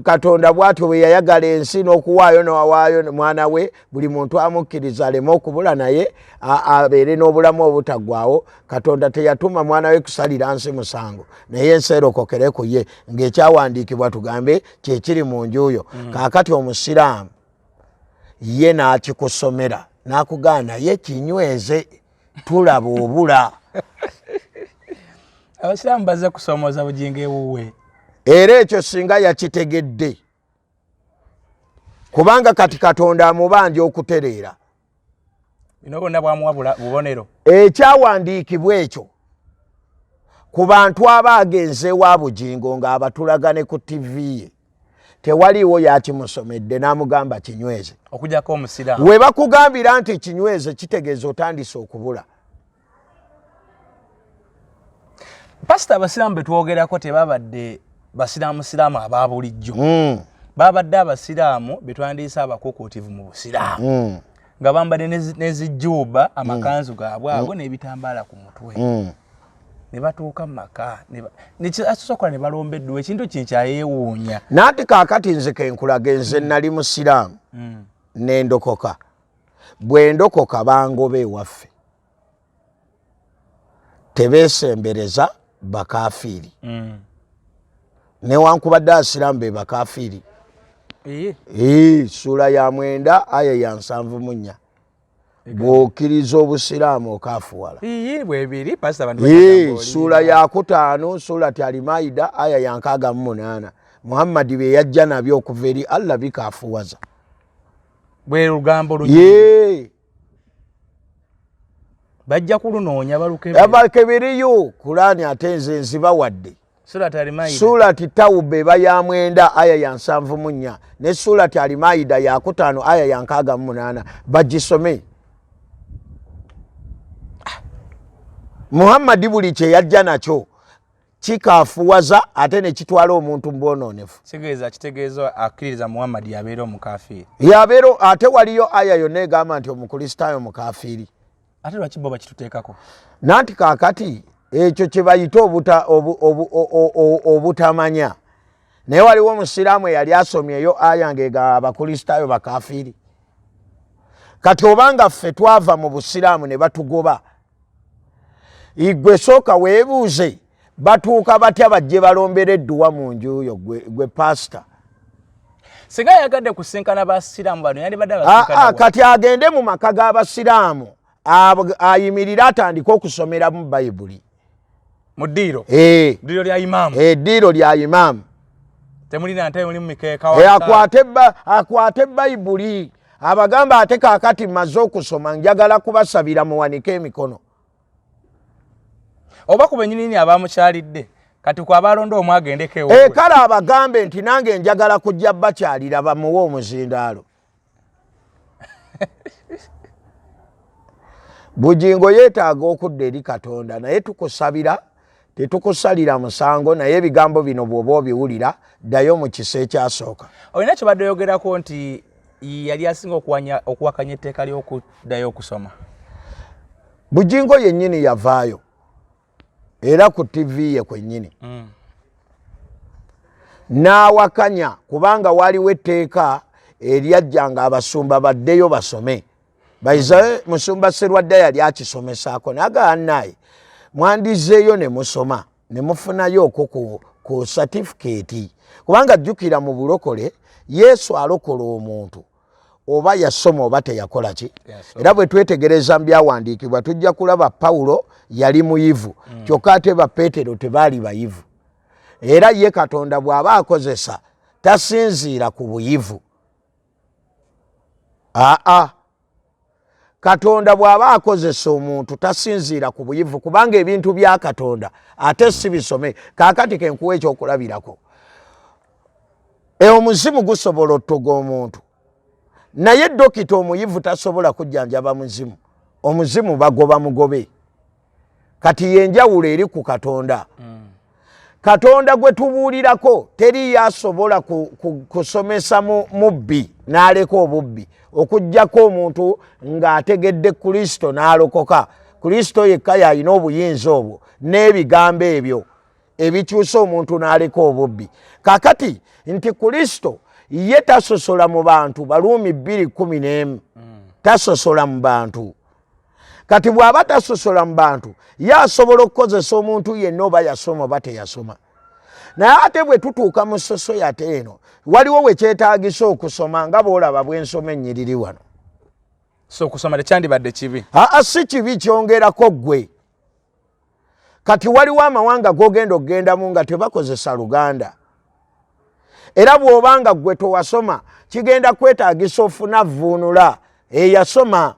Katonda bw'atyo bwe yayagala ensi n'okuwaayo n'awaayo mwana we, buli muntu amukkiriza aleme okubula, naye abeere n'obulamu obutaggwaawo. Katonda teyatuma mwana we kusalira nsi musango, naye ensi erokokere ku ye, ng'ekyawandiikibwa tugambe kyekiri mu nju yo. Kaakati omusiraamu ye n'akikusomera n'akugaana, naye kinyweze, tulaba obula. Abasiraamu bazze kusomooza Bugingo ewuwe. Era ekyo singa yakitegedde, kubanga kati Katonda amubanja okutereera. Bino bonna bwamuwa bubonero. Ekyawandiikibwa ekyo. Ku bantu aba agenze ewa Bugingo ng'abatulaga ne ku TV ye, tewaliiwo yakimusomedde n'amugamba kinyweze. Okujjako omusiraamu. We bakugambira nti kinyweze, kitegeeza otandise okubula. Pasita, abasiraamu betwogerako tebabadde basiraamu siraamu aba bulijjo. Babadde abasiraamu betwandiise abakukuutivu mu busiraamu, nga bambadde n'ezijuuba, amakanzu gaabwe ago, n'ebitambaala ku mutwe, ne batuuka mu maka asobola ne balomba edduwa. Ekintu kinkyayewuunya. Nanti kaakati nze kenkulaga, nze nali musiraamu nendokoka. Bwe ndokoka, bangoba ewaffe, tebeesembereza bakafiiri, newankubadde asiraamu be bakafiiri. Ssuula ya 9 aya ya 74, bw'okkiriza obusiraamu okaafuwala. Ii, bwebiri pasita, abantu Ee, bagamba oli- ssuula ya 5, Surati Alimaida, aya ya 68, Muhammadi bye yajja nabyo okuva eri Allah bikaafuwaza. Bwe lugambo lunyini. Ye. Bajja kulunoonya balukebere. Abakeberiyo Kulaani, ate nze nzibawadde. Surati Alimaida. Surati Tawuba eba ya 9 aya ya 74, ne Surati Alimaida ya 5 aya ya 68, bagisome. Muhammadi buli kye yajja nakyo kikafuwaza ate ne kitwala omuntu mu bwonoonefu. Kitegeeza, kitegeeza akkiriza Muhammadi yabeera omukafiiri. Yabeera. Ate waliyo aya yonna egamba nti omukristaayo mukafiiri? Ate lwaki bo bakituteekako? Nanti kaakati ekyo kye bayita obutamanya. Naye waliwo omusiraamu eyali asomyeyo aya ng'egamba abakristaayo bakafiiri? Kati obanga ffe twava mu busiraamu ne batugoba, igwe sooka weebuuze, batuuka batya bajje balombera edduwa mu nju yo, gwe pasita? Singa yagadde kusinkana basiraamu bano, yandibadde Ah, abasinkana ah, wa? Kati agende mu maka g'abasiraamu, ayimirire atandike okusomeramu Bayibuli. Mu ddiiro? Eh. Ddiiro lya imaamu? Eddiiro lya imaamu. Temulina ntebe, mulimu mikeeka? Eh, akwate Bayibuli abagamba, ate kaakati mmaze okusoma, njagala kubasabira, muwanike emikono. Oba ku benyinini abamukyalidde, kati ku abalonda omu agendeko Eh, ewuwe. Kale abagambe nti nange njagala kujja bakyalira, bamuwe omuzindaalo. Bugingo yeetaaga okudda eri Katonda, naye tukusabira, tetukusalira musango. Naye ebigambo bino bw'oba obiwulira, ddayo mu kisa ekyasooka. Olina kyobadde oyogerako nti yali asinga okuwakanya etteeka ly'okuddayo okusoma. Bugingo yennyini yavaayo era ku TV ye kwennyini n'awakanya, kubanga waliwo etteeka eryajja nga abasumba baddeyo basome. Baizawe musumba Serwadda yali akisomesaako, nagaa naye mwandizeeyo ne musoma ne mufunayo okwo ku satifikeeti, kubanga jjukira mu bulokole Yesu alokola omuntu oba yasoma oba teyakola ki. Yasoma. Era bwe twetegereza mu byawandiikibwa, tujja kulaba Pawulo yali muyivu, kyokka ate ba Peetero tebaali bayivu. Era ye Katonda bw'aba akozesa tasinziira ku buyivu. Aa, Katonda bw'aba akozesa omuntu tasinziira ku buyivu, kubanga ebintu bya Katonda ate si bisome. Kaakati kenkuwa ekyokulabirako. Omuzimu gusobola otuga omuntu, naye dokita omuyivu tasobola kujjanjaba muzimu. Omuzimu bagoba mugobe. Kati yenjawulo eri ku Katonda. Katonda gwe tubuulirako teriyo asobola kusomesa mubbi n'aleka obubbi, okugjako omuntu ng'ategedde Kristo n'alokoka. Kristo yekka yalina obuyinza obwo n'ebigambo ebyo ebikyusa omuntu n'aleka obubbi. Kakati nti Kristo ye tasosola mu bantu, Baluumi 2:11, tasosola mu bantu. Kati bw'aba tasosola mu bantu, ye asobola okukozesa omuntu yenna, oba yasoma oba teyasoma. Naye ate bwe tutuuka mu society eno, waliwo we kyetaagisa okusoma, nga bw'olaba bw'ensoma ennyiriri wano. So okusoma tekyandibadde kibi? Aa, si kibi, kyongerako ggwe. Kati waliwo amawanga g'ogenda okugendamu nga tebakozesa Luganda, era bw'obanga ggwe towasoma, kigenda kwetaagisa ofuna vvuunula eyasoma.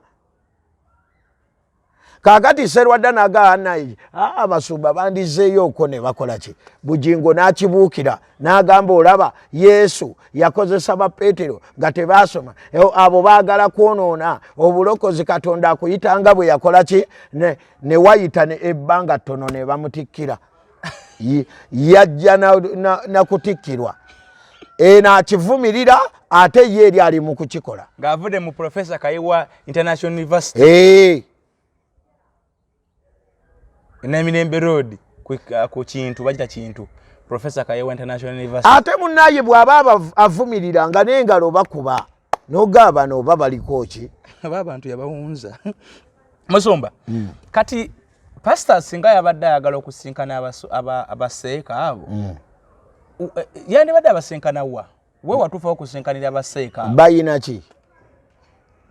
Kakati Serwadda nagaanayi abasumba bandizeeyo okwo ne bakola ki? Bugingo n'akibuukira n'agamba, olaba Yesu yakozesa ba Peetero nga tebaasoma, abo baagala kwonoona obulokozi. Katonda akuyitanga bwe yakola ki ne wayita ebbanga ttono ne bamutikkira. Yajja nakutikkirwa eno akivumirira, ate ye eri ali mu kukikola ng'avudde mu Professor Kayiwa International University Namirembe Road ku Kintu, bagita Kintu, Professor Kayiwa International University. Ate munnaye bw'aba avumirira nga n'engalo bakuba n'ogaba noba baliko ki? Aba abantu yabawunza musumba. Kati pastor singa yabadde ayagala okusinkana abaseeka abo, yandibadde abasinkana wa? We watuufa okusinkanira abaseeka abo? Bayina ki?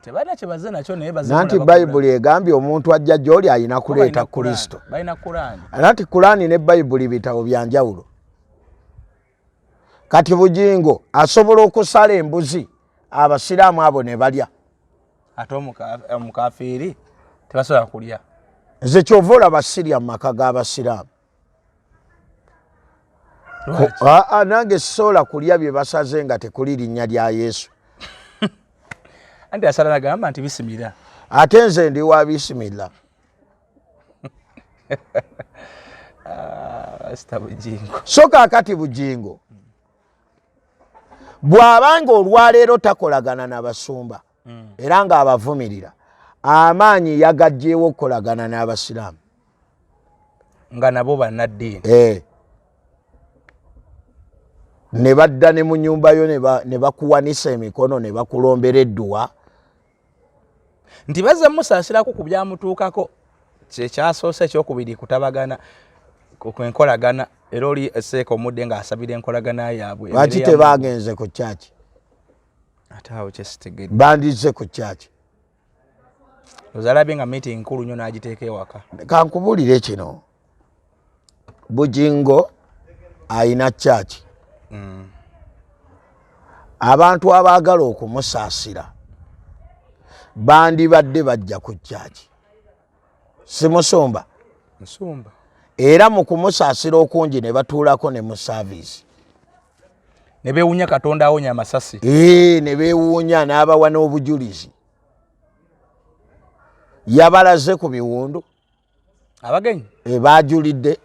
Tebalina kyebaze nakyo, naye baze. Nanti Bayibuli egambye omuntu ajja gy'oli alina kuleeta Kristo. Balina Kurani. Anati Kurani ne Bayibuli bitabo bya njawulo. Kati Bugingo asobola okusala embuzi abasiraamu abo ne balya, ate omukafiiri tebasobola kulya. Nze kyova olaba sirya mu maka g'abasiraamu. Aa, nange sisobola kulya bye basaze nga tekuli linnya lya Yesu. Anti asala nagamba nti bisimira. Ate nze ndi wa bisimilla. Ah, Bugingo. So kaakati Bugingo bw'abanga olwaleero takolagana n'abasumba era ng'abavumirira, amaanyi yagajjeewo okukolagana n'abasiraamu nga nabo bannaddiini. Eh. Ne badda ne mu nyumba yo ne bakuwanisa emikono ne bakulombera edduwa. Nti bazze musaasirako ku byamutuukako, kyekyasoose. Ekyokubiri, kutabagana kwenkolagana, era oli seeka omudde ng'asabira enkolagana yaabwe. Lwaki tebagenze ku kyaki? Ate awo kyesitegedde. Bandizze ku kyaki. Ozalabye nga meeting nkulu nnyo n'agiteeka ewaka. Kankubuulire kino, Bugingo ayina kyaki. Abantu abaagala okumusaasira bandibadde bajja ku kyaki, si musumba? Musumba. Era mu kumusaasira okungi ne batuulako ne mu service. Ne beewuunya Katonda awonya amasasi. Ee, ne beewuunya n'abawa n'obujulizi, yabalaze ku biwundu. Abagenyi. Baajulidde.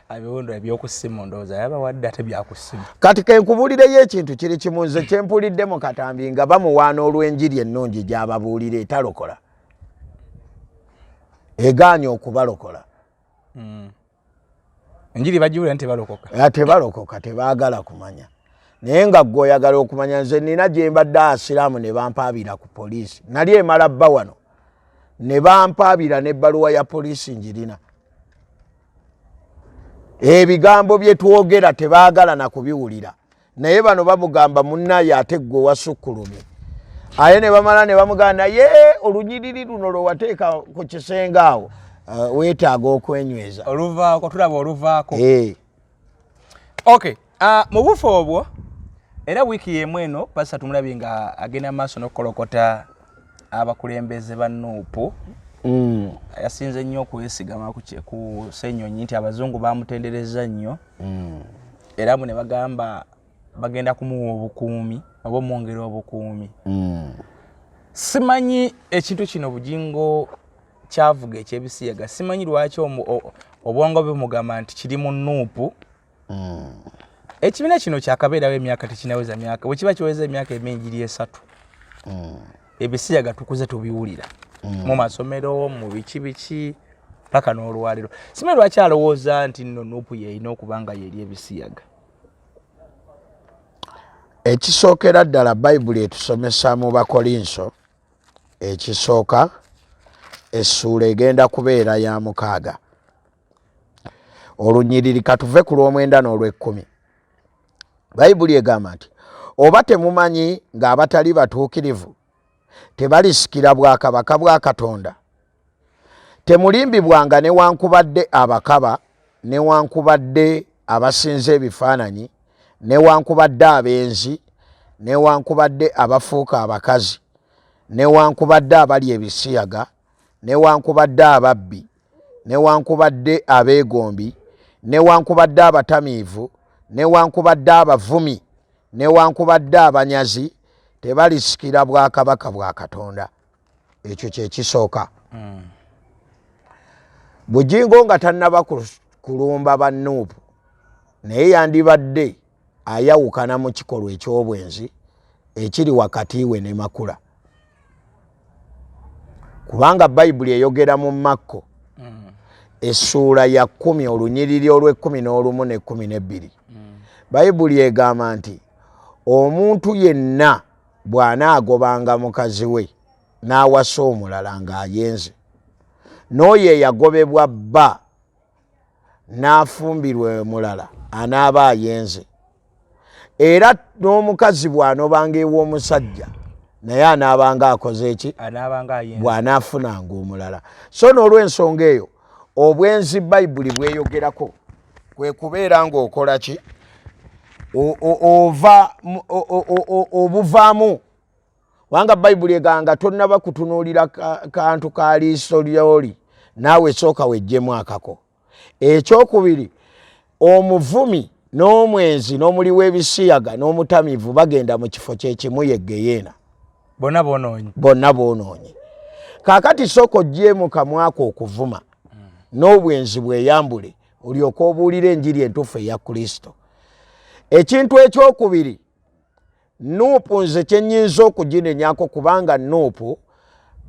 Ebiwundu ebyokusimu ndowooza yabawadde, ate byakusimu. Kati kenkubuulireyo ekintu kiri kimu. Nze kyempulidde mu katambi nga bamuwaana olw'enjiri ennungi gy'ababuulira etalokola, egaanye okubalokola. Enjiri bagiwulira nti tebalokoka. Tebalokoka, tebaagala kumanya, naye nga gwe oyagala okumanya. Nze nina gye mbadde asiraamu ne bampaabira ku poliisi, nali emala bba wano ne bampaabira n'ebbaluwa ya poliisi njirina. Ebigambo bye twogera tebaagala na kubiwulira, naye bano bamugamba, munnaye ate gwe wasukkulumye. Aye ne bamala ne bamugamba, naye olunyiriri luno lwe wateeka ku kisenge awo, weetaaga okwenyweza. Oluvaako, tulaba oluvaako. Eh. Okay, mu bufo obwo era wiiki yemu eno pasita tumulabye nga agenda maaso n'okukolokota abakulembeze ba NUP. Yasinze nnyo okwesigama ku Ssenyonyi nti abazungu bamutendereza nnyo, era mu ne bagamba bagenda kumuwa obukuumi oba omwongera obukuumi. Simanyi ekintu kino Bugingo kyavuga ekyebisiyaga, simanyi lwaki obwongo bumugamba nti kiri mu NUP. Ekibiina kino kyakabeerawo emyaka tekinaweza myaka, bwe kiba kiweza emyaka emingi giri 3. Ebisiyaga tukuze tubiwulira mu masomero, mu biki biki, paka n'olwaliro. Simanyi lwaki alowooza nti nno NUP yeerina okuba nga yeeri ebisiyaga. Ekisookera ddala, Bayibuli etusomesa mu Bakolinso ekisooka essuula egenda kubeera ya 6, olunyiriri katuve ku lw'omwenda n'olw'ekkumi. Bayibuli egamba nti, oba temumanyi ng'abatali batuukirivu tebalisikira bwakabaka bwa Katonda? Temulimbibwanga, newankubadde abakaba, newankubadde abasinza ebifaananyi, newankubadde abenzi, newankubadde abafuuka abakazi, newankubadde abali ebisiyaga. Newankubadde ababbi, newankubadde abeegombi, newankubadde abatamiivu, newankubadde abavumi, newankubadde abanyazi, tebalisikira bwakabaka bwa Katonda. Ekyo kyekisooka. Bujingo nga tannaba kulumba ba NUP, naye yandibadde ayawukana mu kikolwa eky'obwenzi ekiri wakati we ne Makula, kubanga Bayibuli eyogera mu Makko essuula ya 10, olunyiriri olw'e11 ne 12. Bayibuli egamba nti omuntu yenna bw'anaagobanga mukazi we n'awasa omulala, ng'ayenze, n'oyo eyagobebwa bba n'afumbirwa omulala anaaba ayenze. Era n'omukazi bw'anobanga ew'omusajja, naye anaabanga akoze eki? Anaabanga ayenze. Bw'anaafunanga omulala. So n'olw'ensonga eyo, obwenzi Bayibuli bweyogerako kwe kubeera ng'okola ki? Ova obuvaamu, kubanga Bayibuli egamba tonnaba kutunuulira kantu ka liiso lyoli, naawe sooka wejjemu akako. Ekyokubiri, omuvumi n'omwenzi n'omuli w'ebisiyaga n'omutamivu bagenda mu kifo kyekimu, ye Geyeena. Bonna bonoonyi. Bonna boonoonye. Kaakati sooka oggyemu kamwako okuvuma n'obwenzi, bweyambule, olyoke obuulire enjiri entuufu eya Kristo. Ekintu ekyokubiri, NUP nze kyenyinza okuginenyako, kubanga NUP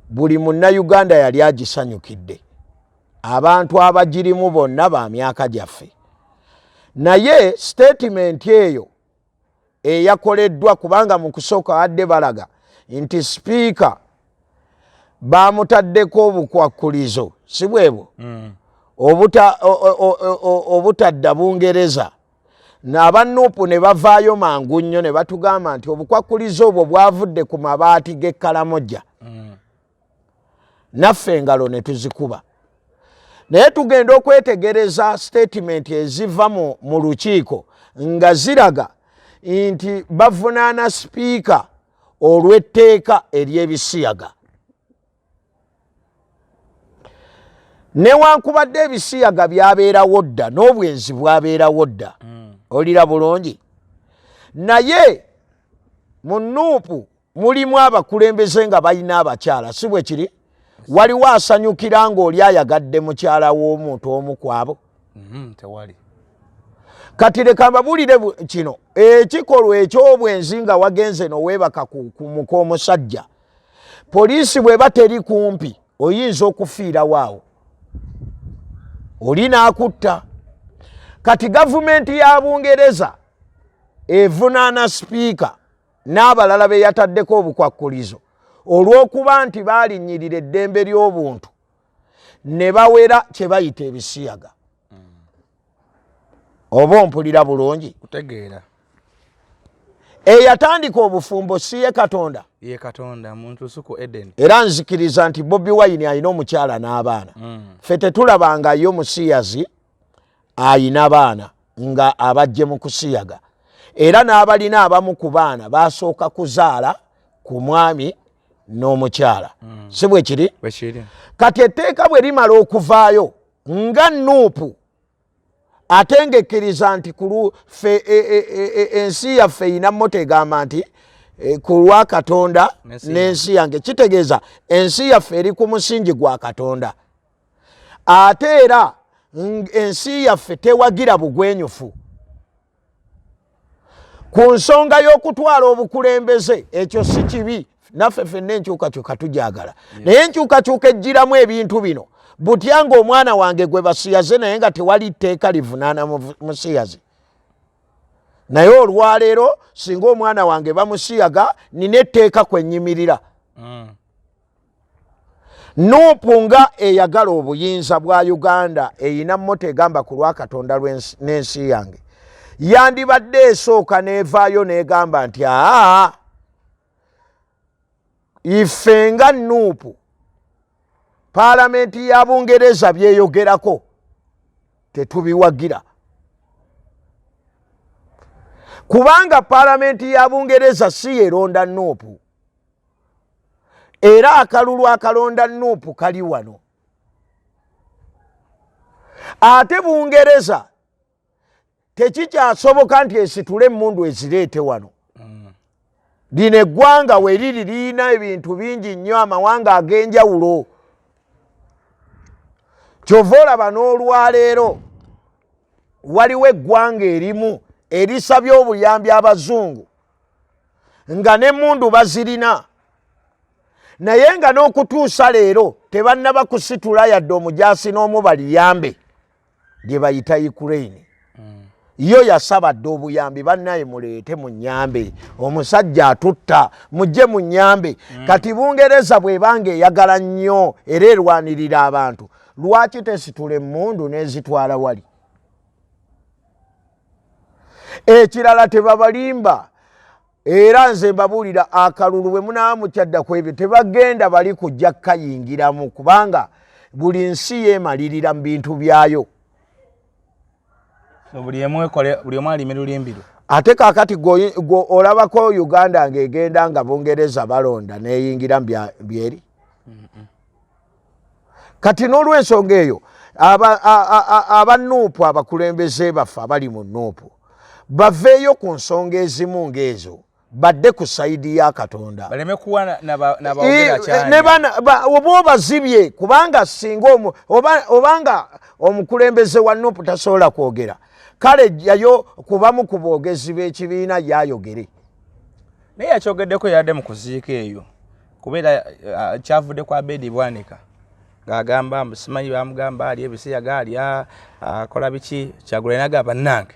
buli Munnayuganda yali agisanyukidde, abantu abagirimu bonna ba myaka gyaffe, naye statement eyo eyakoleddwa, kubanga mu kusooka adde balaga nti sipiika bamutaddeko obukwakkulizo, si bwebwo? Obutadda Bungereza. Aba NUP ne bavaayo mangu nnyo ne batugamba nti obukwakkulizo obwo bwavudde ku mabaati g'Ekkalamojja. Naffe engalo ne tuzikuba, naye tugenda okwetegereza statement eziva mu lukiiko nga ziraga nti bavunaana sipiika olw'etteeka ery'ebisiyaga. Newankubadde ebisiyaga byabeerawo dda n'obwenzi bwabeerawo dda, olira bulungi, naye mu NUP mulimu abakulembeze nga balina abakyala, si bwe kiri? Waliwo asanyukira ng'oli ayagadde mukyala w'omuntu omu kwabo? Tewali. Kati leka mbabuulire kino: ekikolwa eky'obwenzi nga wagenze noweebaka ku muka omusajja, poliisi bw'eba teri kumpi, oyinza okufiirawo awo, oli n'akutta. Kati gavumenti ya Bungereza evunaana sipiika n'abalala be yataddeko obukwakkulizo olw'okuba nti baalinnyirira eddembe ly'obuntu ne bawera kye bayita ebisiyaga. Oba ompulira bulungi? Kutegeera. Eyatandika obufumbo si ye Katonda? Ye Katonda, muntu lusuku Eden. Era nzikiriza nti Bobi Wine alina omukyala n'abaana. Ffe tetulabangayo musiyazi ayina baana nga abajje mu kusiyaga, era n'abalina abamu ku baana basooka kuzaala ku mwami n'omukyala, si bwe kiri? Bwekiri. Kati etteeka bwe limala okuvaayo, nga NUP ate ng'ekkiriza nti ku ffe ensi yaffe erina motto egamba nti ku lwa Katonda n'ensi n'ensi yange, kitegeeza ensi yaffe eri ku musingi gwa Katonda, ate era ensi yaffe tewagira bugwenyufu ku nsonga y'okutwala obukulembeze. Ekyo si kibi, naffe ffenna enkyukakyuka tujagala, naye enkyukakyuka ejjiramu ebintu bino butya ng'omwana wange gwe basiyaze, naye nga tewali tteeka livunaana musiyazi. Naye olwaleero singa omwana wange bamusiyaga, nina etteeka kwenyimirira. NUP nga eyagala obuyinza bwa Uganda, eyina motto egamba ku lwa Katonda n'ensi yange, yandibadde esooka n'evaayo n'egamba nti aa, ife nga NUP, paalamenti ya Bungereza byeyogerako tetubiwagira, kubanga paalamenti ya Bungereza si yeronda NUP. Era akalulu akalonda NUP kali wano. Ate Bungereza tekikyasoboka nti esitule emmundu ezireete wano. Lino eggwanga we liri lirina ebintu bingi nnyo, amawanga ag'enjawulo. Kyova olaba n'olwaleero waliwo eggwanga erimu erisabye obuyambi abazungu nga n'emmundu bazirina, naye nga n'okutuusa leero tebannaba kusitula yadde omujaasi n'omu baliyambe, lye bayita Ukraine. Yo yasaba dde obuyambi, bannaye muleete munyambe, omusajja atutta, mujje munyambe. Kati Bungereza bwebanga eyagala nnyo era erwanirira abantu, lwaki tesitula emmundu n'ezitwala wali? Ekirala, tebabalimba. Era nze mbabuulira, akalulu bwe munaaba mukyadda ku ebyo, tebagenda bali kujja kukayingiramu, kubanga buli nsi yeemalirira mu bintu byayo. So buli emu ekole, buli omu alime lulimbiro. Ate kaakati gwe olabako Uganda ng'egenda nga Bungereza balonda neyingira mu byeri? Kati n'olwensonga eyo, aba NUP, abakulembeze baffe abali mu NUP, baveeyo ku nsonga ezimu ng'ezo, badde ku side ya Katonda. Baleme kuwa nabawogera kyanya. Ne oba obazibye, kubanga singa obanga omukulembeze wa NUP tasobola kwogera, kale jjayo kubamu ku boogezi b'ekibiina yayogere. Naye yakyogeddeko, yadde mu kuziika eyo, kubeera kyavudde kwa Abedi Bwanika ng'agamba mbu simanyi bamugamba ali ebisiyaga alya akola biki. Kyagulanyi agamba, "Bannange,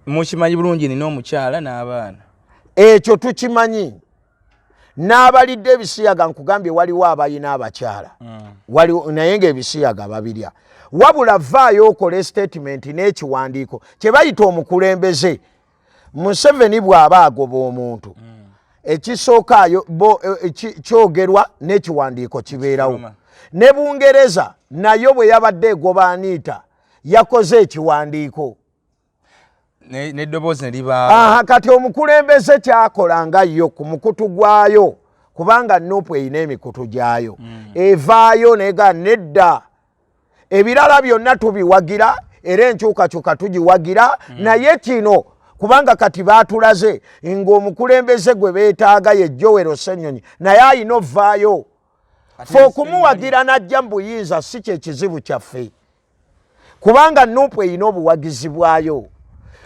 mukimanyi bulungi nina omukyala n'abaana." Ekyo tukimanyi. N'abalidde ebisiyaga, nkugambye, waliwo abalina abakyala. Waliwo, naye ng'ebisiyaga babirya. Wabula vaayo okola statement n'ekiwandiiko kye bayita omukulembeze. Museveni bw'aba agoba omuntu, ekisookayo kyogerwa n'ekiwandiiko kibeerawo. Kifuluma. Ne Bungereza nayo bwe yabadde egoba Aniita, yakoze ekiwandiiko n'eddoboozi ne libaawo. Aha, kati omukulembeze kyakola nga yo ku mukutu gwayo, kubanga NUP erina emikutu gyayo, evaayo nega nedda, ebirala byonna tubiwagira era enkyukakyuka tugiwagira, naye kino, kubanga kati baatulaze ng'omukulembeze gwe beetaaga ye Joel Ssenyonyi, naye ayina ovaayo. Fe okumuwagira n'ajja mu buyinza si kyekizibu kyaffe, kubanga NUP erina obuwagizi bwayo,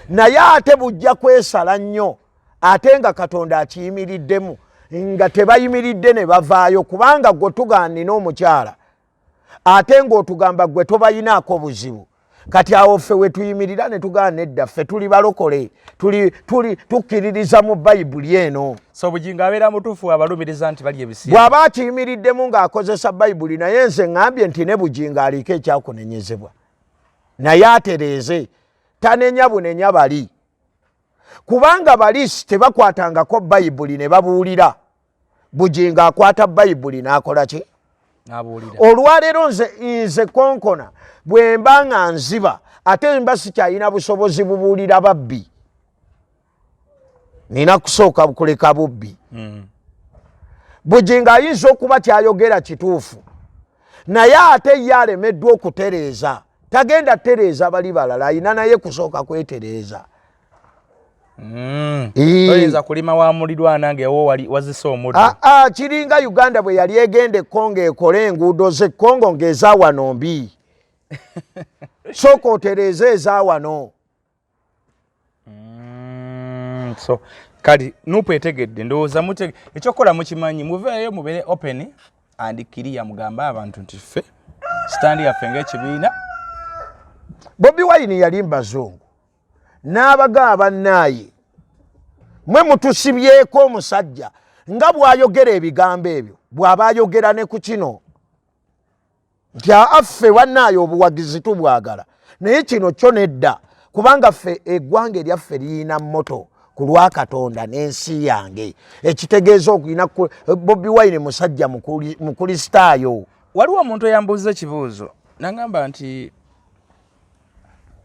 naye ate bujja kwesala nnyo, ate nga Katonda akiyimiriddemu nga tebayimiridde ne bavaayo, kubanga gwe tugamba nina omukyala, ate ng'otugamba gwe tobayinaako buzibu. Kati awo ffe we tuyimirira ne tugamba nedda, ffe tuli balokole, tuli tukkiririza mu Bayibuli eno. So Bugingo abeera mutuufu abalumiriza nti bali ebisiyaga? Bw'aba akiyimiriddemu ng'akozesa Bayibuli. Naye nze ŋŋambye nti ne Bugingo aliko ekyakunenyezebwa, naye atereeze, tanenya bunenya bali, kubanga bali tebakwatangako Bayibuli ne babuulira. Bugingo akwata Bayibuli n'akola ki? N'abuulira. Olwaleero nze konkona bwe mba nga nziba, ate mba sikyalina busobozi bubuulira babbi, nina kusooka kuleka bubbi. Bugingo ayinza okuba kyayogera kituufu, naye ate ye alemeddwa okutereeza, tagenda tereeza bali balala, ayina naye kusooka kwetereeza. Oyinza kulima wa mulirwana ngaewo wazise omuddo. Ah, ah, kiringa Uganda bwe yali egenda e Kongo ekole enguudo z'e Kongo ng'eza wano mbi. Sooka otereeze eza wano. So kati NUP etegedde, ndowooza ekyokukola mukimanyi, muveeyo mubeere open and clear, mugambe abantu nti ffe stand yaffe ng'ekibiina. Bobi Wine yali mbazungu n'abaga, "Bannaaye, mwe mutusibyeko omusajja." Nga bw'ayogera ebigambo ebyo, bw'aba ayogera ne ku kino nti affe, bannaaye, obuwagizi tubwagala, naye kino kyo nedda, kubanga ffe eggwanga eryaffe liyina motto, ku lwa Katonda n'ensi yange, ekitegeeza okulina Bobi Wine musajja mukulisitaayo. Waliwo omuntu eyambuuza ekibuuzo nagamba nti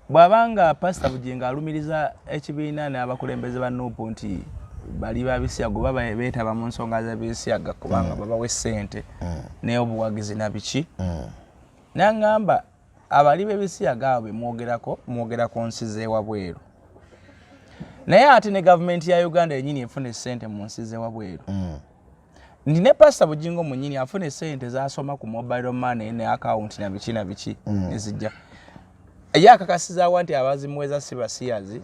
bw'abanga Pasita Bugingo alumiriza ekibiina n'abakulembeze ba NUP nti Bali babisiyaga oba beetaba mu nsonga z'ebisiyaga kubanga babawa essente n'obuwagizi na biki. Naŋŋamba abali b'ebisiyaga abo bemwogerako, mwogera ku nsi z'ewabweru, naye ate ne gavumenti ya Uganda yennyini efuna essente mu nsi z'ewabweru. Nti ne Pasita Bugingo mwennyini afuna essente zasoma ku mobile money ne akawunti na biki na biki nezijja. Ye akakasizaawa nti abazimuweza si basiyazi?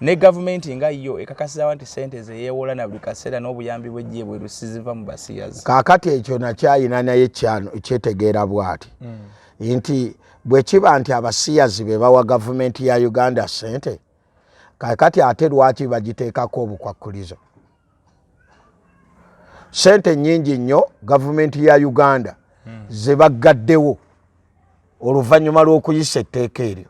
Ne gavumenti nga yo ekakasizaawa nti sente zeyeewola na buli kaseera n'obuyambi bw'ejja ebweru siziva mu basiyazi? Kaakati ekyo nakyayina naye kyetegeera bwati nti bwe kiba nti abasiyazi be bawa gavumenti ya Uganda sente, kaakati ate lwaki bagiteekako obukwakkulizo? Sente nyingi nnyo gavumenti ya Uganda ze baggaddewo oluvannyuma lw'okuyisa etteeka eryo,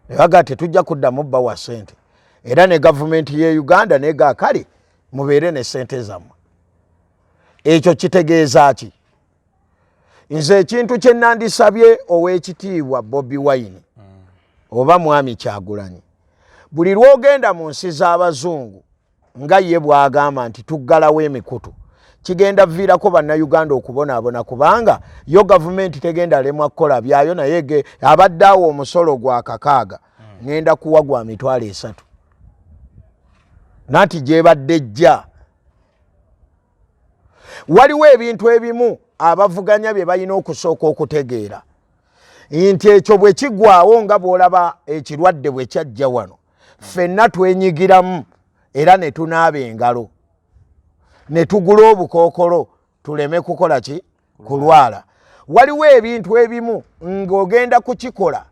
ne baga tetujja kuddamu bawa sente. Era ne gavumenti ye Uganda nega kale mubeere ne sente zammwe. Ekyo kitegeeza ki? Nze ekintu kye nandisabye ow'ekitiibwa Bobi Wine oba Mwami Kyagulanyi, buli lw'ogenda mu nsi z'abazungu nga ye bw'agamba nti tuggalawo emikutu, kigenda viirako bannayuganda okubonaabona, kubanga yo gavumenti tegenda lemwa kukola byayo, naye abadde awo omusolo gwa 6 ŋŋenda kuwa gwa 30,000, nanti gyebadde ejja. Waliwo ebintu ebimu abavuganya bye balina okusooka okutegeera nti ekyo bwe kigwawo, nga bw'olaba ekirwadde bwe kyajja wano, ffenna twenyigiramu era ne tunaaba engalo ne tugula obukookolo tuleme kukola ki? Kulwala. Waliwo ebintu ebimu ng'ogenda kukikola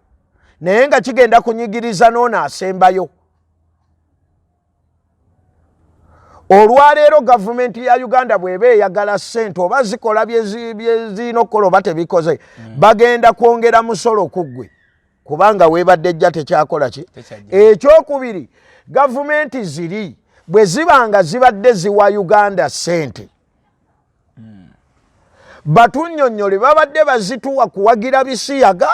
naye nga kigenda kunyigiriza n'ono asembayo. Olwaleero gavumenti ya Uganda bw'eba eyagala ssente, oba zikola byezirina okukola oba tebikoze, bagenda kwongera musolo ku ggwe, kubanga weebadde ejja tekyakola ki. Ekyokubiri, gavumenti ziri bwe ziba nga zibadde ziwa Uganda ssente, batunnyonnyole babadde bazituwa kuwagira bisiyaga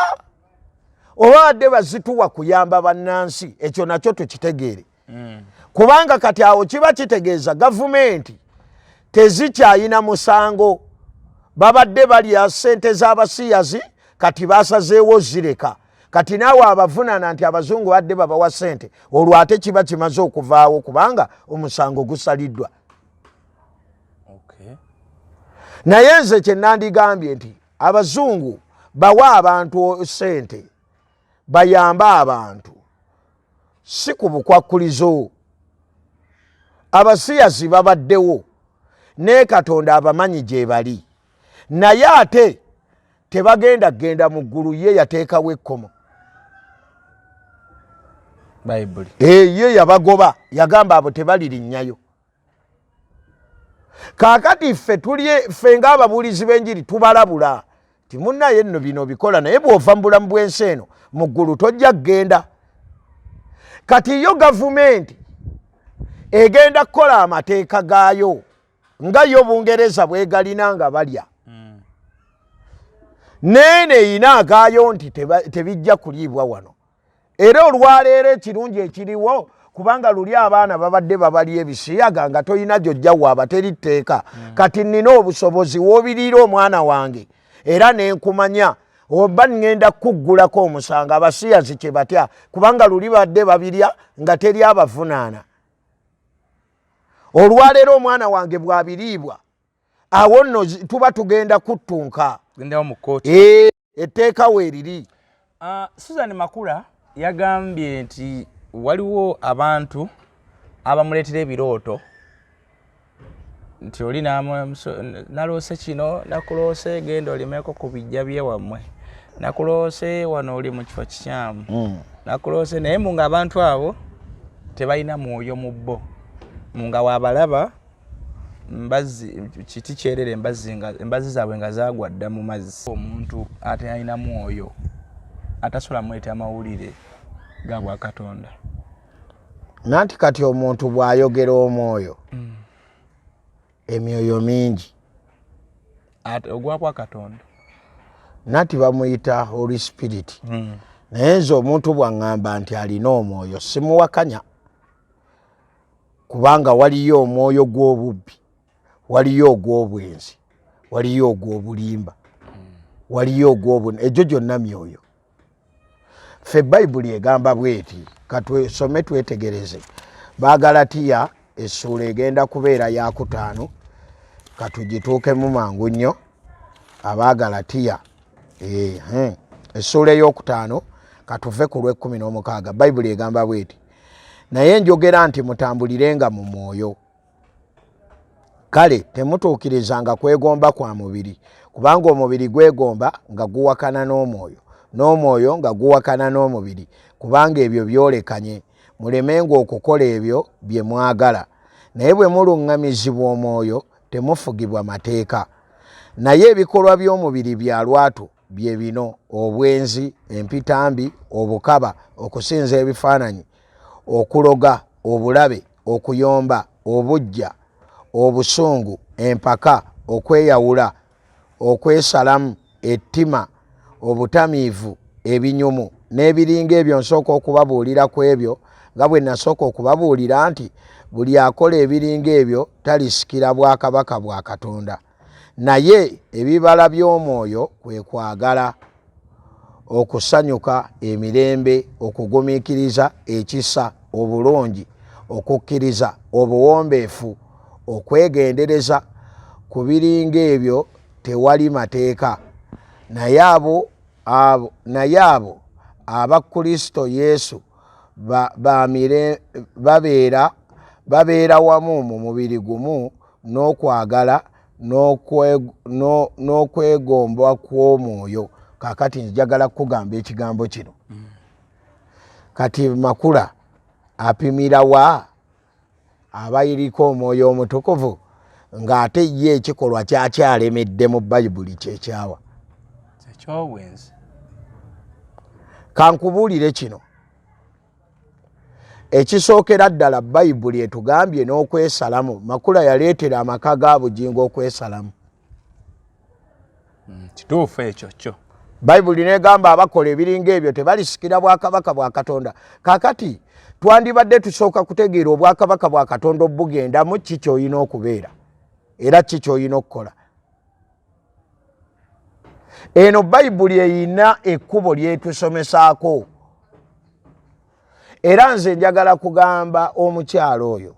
oba babadde bazituwa kuyamba bannansi. Ekyo nakyo tukitegeere, kubanga kati awo kiba kitegeeza gavumenti tezikyayina musango. Babadde balya ssente z'abasiyazi, kati basazeewo zireka. Kati naawe abavunana nti abazungu badde babawa ssente, olwo ate kiba kimaze okuvaawo kubanga omusango gusaliddwa. Naye nze kyenandigambye nti abazungu bawa abantu ssente bayambe abantu, si ku bukwakkulizo. Abasiyazi babaddewo ne Katonda abamanyi gye bali, naye ate tebagenda kugenda mu ggulu. Ye yateekawo ekkomo. Ye yabagoba, yagamba abo tebalirinnyayo. Kaakati ffe tuli ffe ng'ababuulizi b'enjiri tubalabula ti munnaye nno bino bikola, naye bw'ova mu bulamu bw'ensi eno, mu ggulu tojja kugenda. Kati yo gavumenti egenda kukola amateeka gaayo nga yo Bungereza bwegalina nga balya, neeno eyina agaayo nti tebijja kuliibwa wano. Era olwaleero ekirungi ekiriwo, kubanga luli abaana babadde babali ebisiyaga nga tolina gyojja waaba, teri tteeka. Kati nina obusobozi woobiriira omwana wange era nenkumanya oba ŋŋenda kukuggulako omusango. Abasiyazi kye batya, kubanga luli badde babirya nga teri abavunaana. Olwaleero omwana wange bw'abiriibwa, awo nno tuba tugenda kuttunka etteeka weeriri. Susan Makula yagambye nti waliwo abantu abamuleetera ebirooto nti oli naloose kino, nakuloose genda olimeko ku bijja byewammwe, nakuloose wano oli mu kifo kikyamu, nakuloose, naye mu nga abantu abo tebalina mwoyo mu bo, mu nga wabalaba mbazzi kiti kyerere, embazzi zaabwe nga zaagwa dda mu mazzi. Omuntu ate alina mwoyo atasobola muleeta amawulire ga bwakatonda. Nanti kati omuntu bw'ayogera omwoyo, emyoyo mingi. Ogwa bwakatonda. Nanti bamuyita Holy Spirit. Naye nze omuntu bwaŋŋamba nti alina omwoyo, simuwakanya. Kubanga waliyo omwoyo gw'obubbi, waliyo ogw'obwenzi, waliyo ogw'obulimba, waliyo ogw'obu, egyo gyonna myoyo. Ffe Bayibuli egamba bweti, katwesome twetegereze. Bagalatiya essuula egenda kubeera yakutaano, katugituukemu mangu nnyo. Abagalatiya essuula eyokutaano, katuve ku lw'ekumi n'omukaaga. Bayibuli egamba bweti: "Naye njogera nti mutambulirenga mu mwoyo, kale temutuukirizanga kwegomba kwa mubiri. Kubanga omubiri gwegomba nga guwakana n'omwoyo, n'omwoyo nga guwakana n'omubiri, kubanga ebyo byolekanye, mulemenga okukola ebyo bye mwagala. Naye bwe muluŋŋamizibwa omwoyo, temufugibwa mateeka. Naye ebikolwa by'omubiri bya lwatu, bye bino: obwenzi, empitambi, obukaba, okusinza ebifaananyi, okuloga, obulabe, okuyomba, obuggya, obusungu, empaka, okweyawula, okwesalamu, ettima, obutamiivu, ebinyumu n'ebiringa ebyo. Nsooka okubabuulira ku ebyo nga bwe nasooka okubabuulira nti buli akola ebiringa ebyo talisikira bwakabaka bwa Katonda. Naye ebibala by'omwoyo kwe kwagala, okusanyuka, emirembe, okugumiikiriza, ekisa, obulungi, okukkiriza, obuwombeefu, okwegendereza. Ku biringa ebyo tewali mateeka. Naye abo aba Kristo Yesu babeera wamu mu mubiri gumu n'okwagala n'okwegomba kw'omwoyo." Kakati njagala kugamba ekigambo kino. Kati Makula apimira wa abayiriko omwoyo omutukuvu, ng'ate ye ekikolwa kyakyalemedde mu Bayibuli kyekyawa? Ekyobwenzi. Kankubuulire kino ekisookera ddala: Bayibuli etugambye n'okwesalamu. Makula yaleetera amaka ga Bugingo okwesalamu. Kituufu ekyo kyo. Bayibuli negamba abakola ebiringa ebyo tebalisikira bwakabaka bwa Katonda. Kakati twandibadde tusooka kutegeera obwakabaka bwa Katonda obugendamu ki kyolina okubeera era ki kyolina okukola. Eno Bayibuli eyina ekkubo lyetusomesaako. Era nze njagala kugamba omukyalo oyo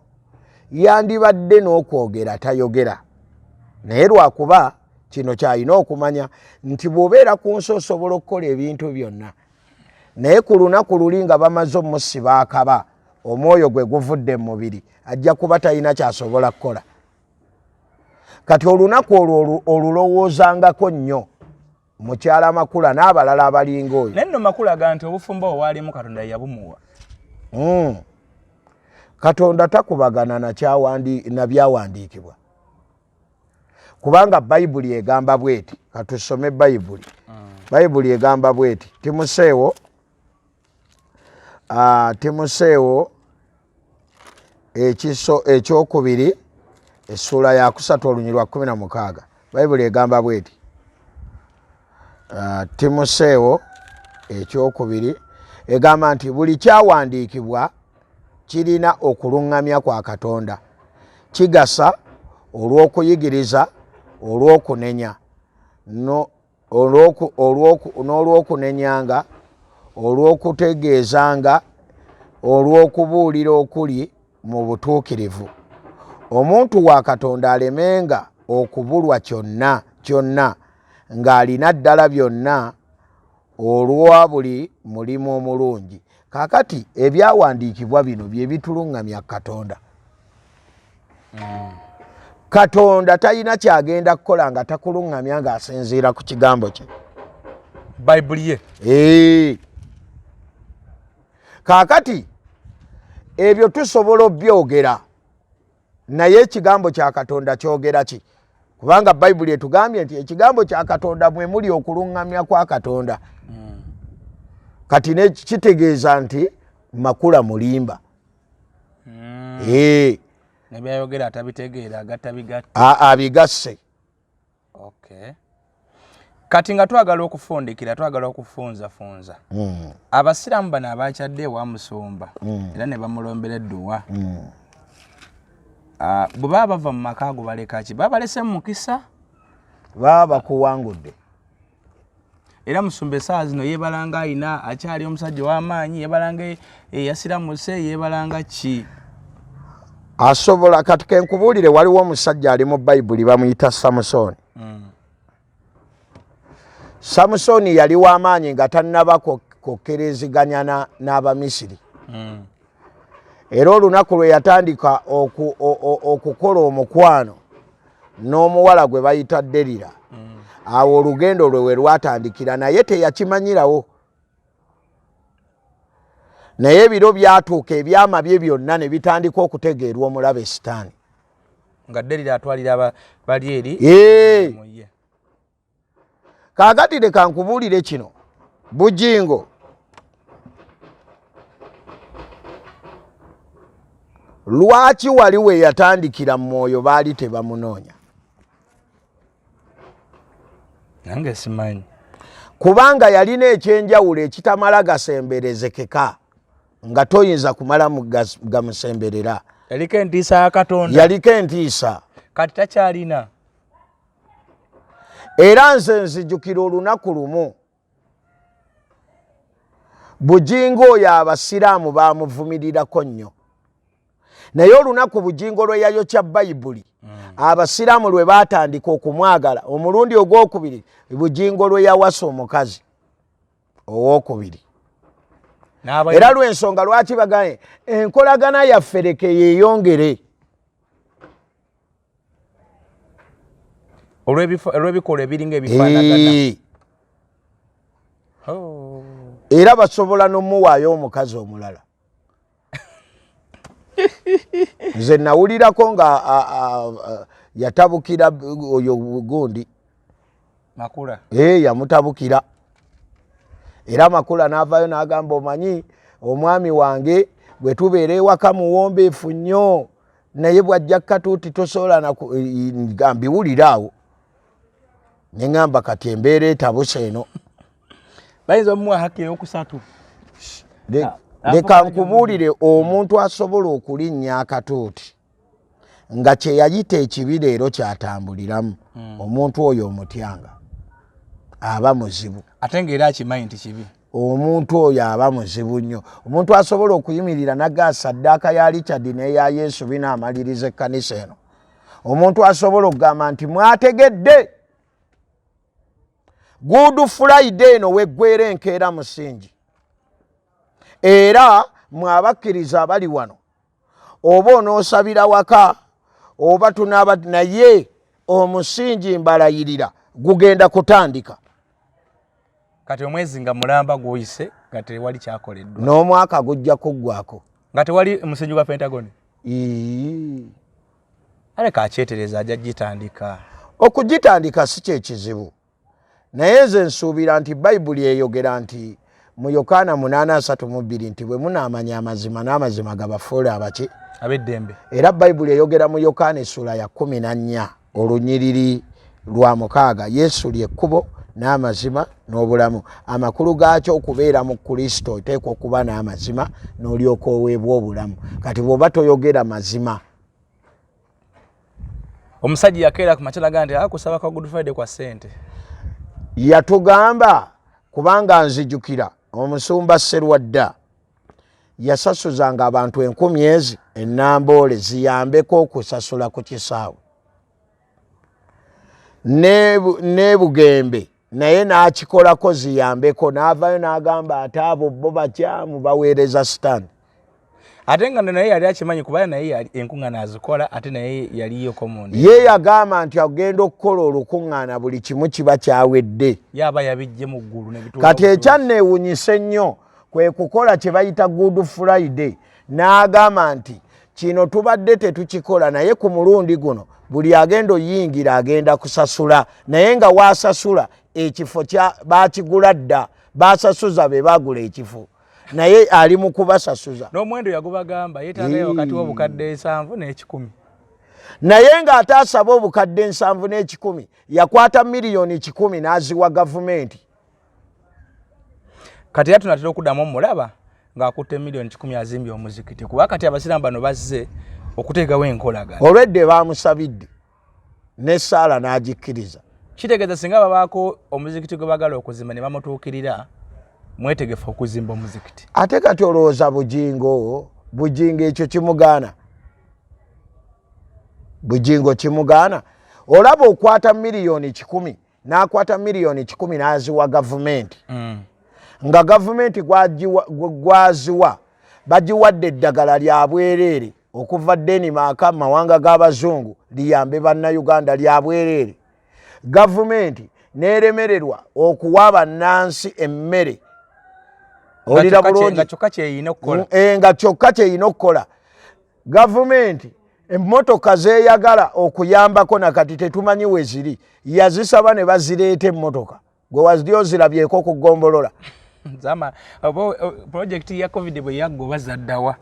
yandibadde n'okwogera tayogera, naye lwakuba kino kyalina okumanya nti bw'obeera ku nsi osobola okukola ebintu byonna, naye ku lunaku luli nga bamaze omusiba akaba, omwoyo gwe guvudde mu mubiri, ajja kuba talina kyasobola kukola. Kati olunaku olwo olulowoozangako nnyo, mukyala Makula n'abalala abalinga oyo. Naye nno Makula ga nti obufumbo obwo waalimu Katonda yabumuwa. Katonda takubagana na byawandiikibwa, kubanga Bayibuli egamba bweti. Katusome Bayibuli. Bayibuli egamba bweti, Timuseewo, Timuseewo ekiso ekyokubiri, essuula yakusatu, olunyi lwa 16. Bayibuli egamba bweti, Timuseewo ekyokubiri egamba nti buli kyawandiikibwa kirina okuluŋŋamya kwa Katonda, kigasa olw'okuyigiriza, olw'okunenya, n'olw'okunenyanga, olw'okutegeezanga, olw'okubuulira okuli mu butuukirivu, omuntu wa Katonda alemenga okubulwa kyonna kyonna, ng'alina ddala byonna olwa buli mulimu omulungi. Kaakati ebyawandiikibwa bino bye bituluŋŋamya Katonda. Katonda talina kyagenda kukola nga takuluŋŋamya ng'asinziira ku kigambo kye. Bayibuli ye. Ee. Kaakati ebyo tusobola obyogera, naye ekigambo kya Katonda kyogera ki? Kubanga Bayibuli etugambye nti ekigambo kya Katonda mwe muli okuluŋŋamya kwa Katonda. Kati nekitegeeza nti Makula mulimba. Ee. Nebyayogera atabitegeera, agatta bigatta. Abigasse. Okay. Kati nga twagala okufundikira, twagala okufunzafunza, abasiraamu bano abakyadde ewa musumba era ne bamulombera edduwa. Bwe baba bava mu maka ago baleka ki? Baba balese mu mukisa? Baba bakuwangudde. Era musumba essaawa zino yeebalanga alina akyali omusajja ow'amaanyi, yeebalanga eyasiramuse, yeebalanga ki? Asobola. Kati kenkubuulire, waliwo omusajja ali mu Bayibuli bamuyita Samusooni. Samusooni yali w'amaanyi nga tannaba kukkiriziganya n'Abamisiri. Era olunaku lwe yatandika okukola omukwano n'omuwala gwe bayita Derira, awo olugendo lwe we lwatandikira, naye teyakimanyirawo. Naye ebiro byatuuka ebyama bye byonna ne bitandika okutegeerwa omulabe Sitaani. Nga Derira atwalira bali eri. Kaakati leka nkubuulire kino, Bujingo lwaki wali we yatandikira mu mwoyo baali tebamunoonya? Nange simanyi. Kubanga yalina ekyenjawulo ekitamala gasemberezekeka, nga toyinza kumala gamusemberera. Yaliko entiisa ya Katonda. Yaliko entiisa. Kati takyalina. Era nze nzijukira olunaku lumu Bujingo oyo abasiraamu bamuvumirirako nnyo, naye olunaku Bujingo lwe yayokya Bayibuli, abasiraamu lwe baatandika okumwagala. Omulundi ogwokubiri Bujingo lwe yawasa omukazi owokubiri, era lw'ensonga lwaki bagaye enkolagana yaffe leke yeeyongere. Olw'ebikolwa ebiringa ebifaanagana. Oh. Era basobola n'omuwaayo omukazi omulala. Nze nawulirako nga yatabukira oyo gundi Makula. Yamutabukira, era Makula n'avaayo n'agamba, omanyi omwami wange bwe tubeera ewaka muwombeefu nnyo, naye bw'ajja katuuti tosobola mbiwulira awo. Neŋŋamba kati embeera etabuse eno. Bayinza omuwa haki eyokusatu. Leka nkubuulire, omuntu asobola okulinnya akatuuti nga kye yayita ekibi leero kyatambuliramu, omuntu oyo omutyanga aba muzibu. Ate nga era akimanyi nti kibi. Omuntu oyo aba muzibu nnyo. Omuntu asobola okuyimirira naga saddaaka ya Richard n'eya Yesu binaamaliriza ekkanisa eno. Omuntu asobola okugamba nti mwategedde Good Friday eno weggwera enkeera musingi, era mwabakkiriza abali wano oba onoosabira waka oba tunaaba, naye omusingi mbalayirira gugenda kutandika. Kati omwezi nga mulamba guyise nga tewali kyakoleddwa, n'omwaka gujja kuggwako nga tewali musingi gwa Pentagon. Aleka akyetereza, ajja gitandika. Okugitandika si kyekizibu, naye nze nsuubira nti Bayibuli eyogera nti mu Yokaana 8:32 nti bwe munaamanya amazima, n'amazima gabafuule abaki? Ab'eddembe. Era Bayibuli eyogera mu Yokaana essula ya 14 olunyiriri lwa 6, Yesu lyekkubo n'amazima n'obulamu. Amakulu gaakyo, okubeera mu Kristo oteekwa okuba n'amazima n'olyoka oweebwa obulamu. Kati bw'oba toyogera mazima. Omusajja yakeera ku makya naga nti akusaba kwa Good Friday kwa ssente. Yatugamba, kubanga nzijukira omusumba Serwadda yasasuzanga abantu 1000 ezi enamboole ziyambeko okusasula ku kisaawe ne Bugembe, naye n'akikolako ziyambeko, n'avayo n'agamba ate abo bo bakyamu, baweereza Sitaani. Ate nga naye yali akimanyi, kuba naye enkuŋŋaana azikola, ate naye yaliyoko munda. Ye yagamba nti agenda okukola olukuŋŋaana buli kimu kiba kyawedde. Yaba yabijje mu ggulu. Kati ekyanneewunyisa ennyo kwe kukola kye bayita Good Friday, n'agamba nti kino tubadde tetukikola, naye ku mulundi guno buli agenda oyingira agenda kusasula, naye nga waasasula ekifo bakigula dda, basasuza be bagula ekifo, naye ali mu kubasasuza. N'omuwendo yagubagamba yeetagayo wakati w'obukadde 70 n'ekikumi. Naye ng'ate asaba obukadde 70 n'ekikumi, yakwata miliyoni 100 n'aziwa gavumenti. Kati era tunatera okuddamu omulaba ng'akutte miliyoni 100 azimbye omuzikiti, kuba kati abasiraamu bano bazze Okuteekawo enkolagana. Olwedde bamusabidde n'essaala n'agikkiriza. Kitegeeza singa babaako omuzikiti gwe bagala okuzimba ne bamutuukirira, mwetegefu okuzimba omuzikiti. Ate kati olowooza Bujingo ekyo kimugaana? Bujingo kimugaana? Olaba okwata 100,000,000 n'akwata 100,000,000 n'aziwa gavumenti, nga gavumenti gwaziwa bagiwadde eddagala lya bwereere okuva Denmark, mawanga g'abazungu, liyambe bannayuganda, lya bwereere. Gavumenti n'eremererwa okuwa bannansi emmere. Olira bulungi? Nga kyokka kyeyina okukola. Nga kyokka kyeyina okukola. Gavumenti emmotoka zeeyagala okuyambako nakati tetumanyi we ziri, yazisaba ne bazireeta. Emmotoka gwe waziri ozirabyeko ku ggombolola? Zama project ya COVID bwe yaggwa bazaddawa?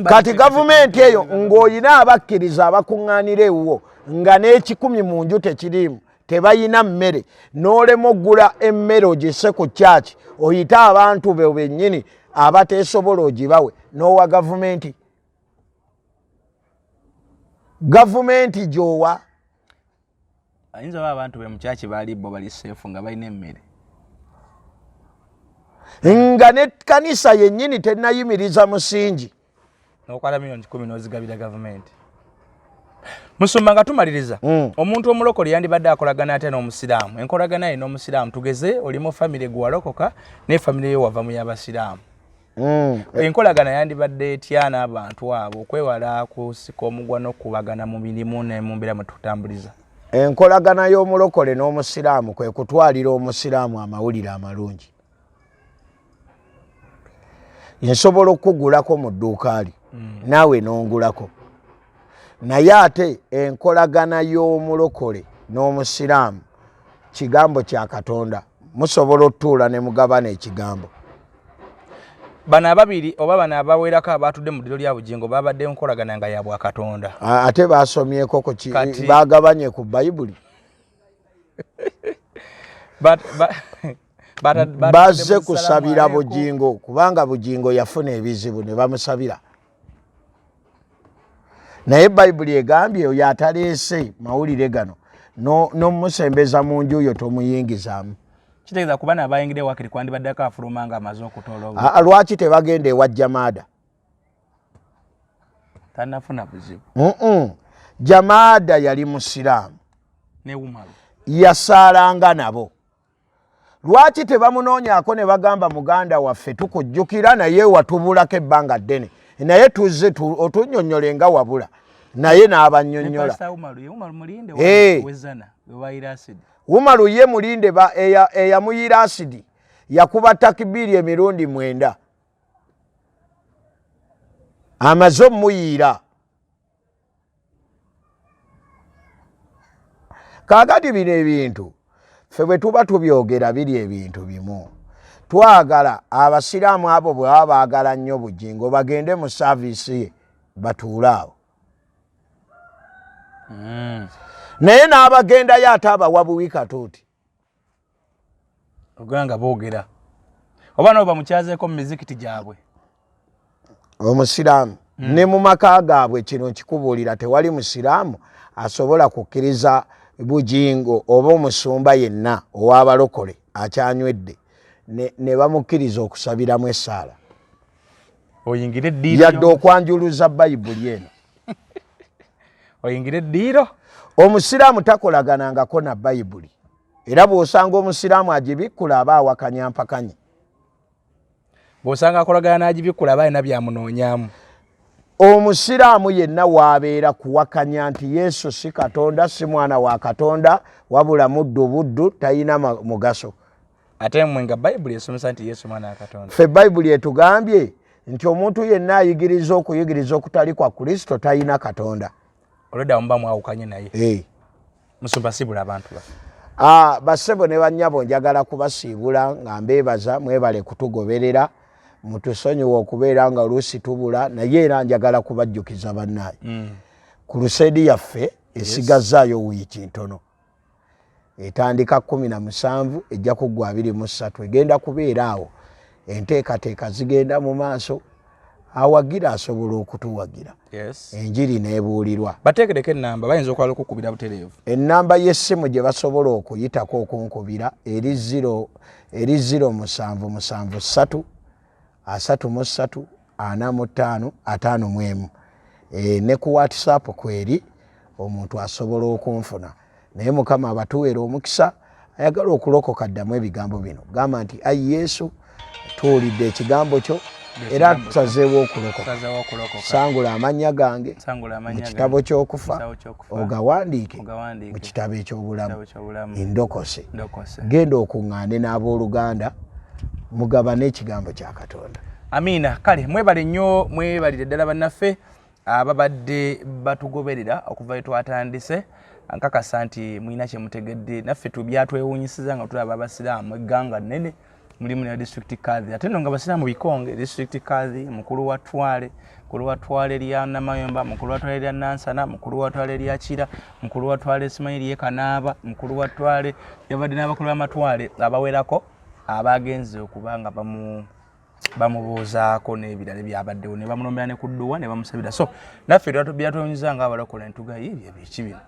Kati gavumenti eyo ng'olina abakkiriza abakuŋŋaanira ewuwo nga n'ekikumi mu nju tekiriimu, tebayina mmere, n'olema oggula emmere ogisse ku kyaki, oyite abantu be bennyini abateesobola ogibawe, n'owa gavumenti. Gavumenti gy'owa. Ayinza oba abantu be mukyaki baali bo bali safe nga balina emmere. Nga ne kanisa yennyini tennayimiriza musingi. N'okwata 100,000,000 n'ozigabira gavumenti. Musumba, nga tumaliriza, omuntu omulokole yandibadde akolagana atya n'omusiraamu? Enkolagana ye n'omusiraamu, tugeze oli mu famire gwe walokoka ne famire yo wava mu y'abasiraamu, enkolagana yandibadde etya n'abantu abo okwewala kusika omugwa n'okubagana mu mirimu ne mu mbeera mwe tutambuliza? Enkolagana y'omulokole n'omusiraamu kwe kutwalira omusiraamu amawulire amalungi. Nsobola okukugulako mu dduuka lyo, naawe n'ongulako, naye ate enkolagana y'omulokole n'omusiraamu kigambo kya Katonda. Musobola otutuula ne mugabana ekigambo. Bano ababiri oba bano abawerako abatudde mu ddiro lya Bugingo babadde nkolagana nga ya bwakatonda. Ate basomyeko ku bagabanye ku Bayibuli. Bazze kusabira Bugingo kubanga Bugingo yafuna ebizibu ne bamusabira, naye Bayibuli egambye oyo ataleese mawulire gano n'omusembeza mu nju yo tomuyingizaamu. Kitegeeza kuba nabayingidde wakiri kwandibaddeko afuluma nga amaze okutoola. Lwaki tebagenda ewa Jamaada? Tanafuna buzibu. Jamaada yali musiraamu. Ne Umaru. Yasaalanga nabo. Lwaki tebamunoonyaako ne bagamba, "Muganda waffe, tukujjukira, naye watubulako ebbanga ddene, naye tuzze otunnyonnyole nga wabula," naye n'abannyonnyola? Umaru ye mulinde eyamuyira asidi, yakuba takibiiri emirundi 9 amaze omuyiira. Kaakati bino ebintu ffe bwe tuba tubyogera biri ebintu bimu. Twagala abasiraamu abo bwe baba baagala nnyo Bugingo bagende mu service ye batuule awo, naye n'abagendayo ate abawa buwi katuuti. Ogamba nga boogera oba nabo bamukyazeeko mu mizikiti gyabwe. Omusiraamu ne mu maka gaabwe, kino nkikubuulira, tewali musiraamu asobola kukkiriza Bugingo oba omusumba yenna ow'abalokole akyanywedde ne bamukkiriza okusabiramu essaala. Oyingire eddiiro. Yadde okwanjuluza Bayibuli eno. Oyingire eddiiro. Omusiraamu takolaganangako na Bayibuli, era bw'osanga omusiraamu agibikkula aba awakanya mpakanyi. Bw'osanga akolagana n'agibikkula aba alina byamunoonyaamu. Omusiraamu yenna waabeera kuwakanya nti Yesu si Katonda, si mwana wa Katonda, wabula muddu buddu, talina mugaso. Ate mmwe nga Bayibuli esomesa nti Yesu mwana wa Katonda. Ffe Bayibuli etugambye nti omuntu yenna ayigiriza okuyigiriza okutali kwa Kristo talina Katonda. Olwedda muba mwawukanye naye. Hey. Musumba, siibula abantu ba. Ah, bassebo ne bannyabo, njagala kubasiibula nga mbeebaza, mwebale kutugoberera. Mutusonyiwa okubeera nga oluusi tubula, naye era njagala kubajjukiza bannaaye, ku crusade yaffe esigazaayo wiiki ntono. Etandika 17, ejja kuggwa 23. Egenda kubeera awo, enteekateeka zigenda mu maaso. Awagira asobola okutuwagira. Enjiri n'ebuulirwa. Bateekereko ennamba, bayinza okwala okukubira butereevu. Ennamba y'essimu gye basobola okuyitako okunkubira eri 0 eri 0773 33 45 51. Ne ku WhatsApp kweri omuntu asobola okunfuna. Naye Mukama abatuweera omukisa. Ayagala okulokoka ddamu ebigambo bino, gamba nti ayi Yesu, tuwulidde ekigambo kyo era tusazeewo okulokoka. Sangula amannya gange mu kitabo ky'okufa, ogawandiike mu kitabo eky'obulamu. Ndokose. Genda okuŋŋaane n'abooluganda, mugabane ekigambo kya Katonda. Amiina. Kale mwebale nnyo, mwebalire ddala bannaffe ababadde batugoberera okuva we twatandise. Nkakasa nti mulina kye mutegedde. Naffe byatwewuunyisiza nga tulaba abasiraamu egganga nnene mulimu ne district kadhi, ate nno nga basiraamu bikonge. District kadhi, mukulu wa twale, mukulu wa twale lya Namayomba, mukulu wa twale lya Nansana, mukulu wa twale lya Kira, mukulu wa twale simanyi lye Kanaaba, mukulu wa twale yabadde n'abakulu b'amatwale abawerako abagenze okuba nga bamubuuzaako n'ebirala ebyabaddewo, ne bamulombera ne ku dduwa ne bamusabira. So naffe byatwewunyisa nga abalokola entuga ye biki bino,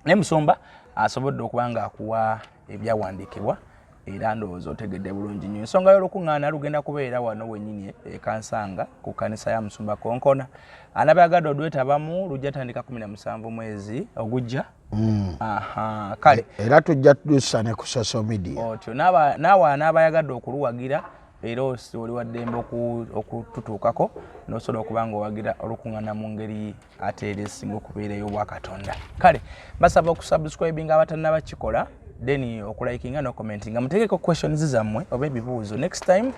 naye musumba asobodde okuba nga akuwa ebyawandiikibwa, era ndowooza otegedde bulungi nnyo ensonga y'olukuŋŋaana. Lugenda kubeera wano wennyini ekansanga ku kkanisa ya Musumba Konkona. Anabayagadde odwetabamu, lujja tandika 17 mwezi ogujja. Aha, kale. Era tujja tudusa ne ku social media. Otyo naawe anaabayagadde okuluwagira, era oli waddembe okututuukako n'osobola okuba nga owagira olukuŋŋaana mu ngeri ate era esinga okubeera ey'obwakatonda. Kale basaba okusubscribinga abatannaba kikola, then okulikinga n'okucommentinga, mutegeko questions zammwe oba ebibuuzo. Next time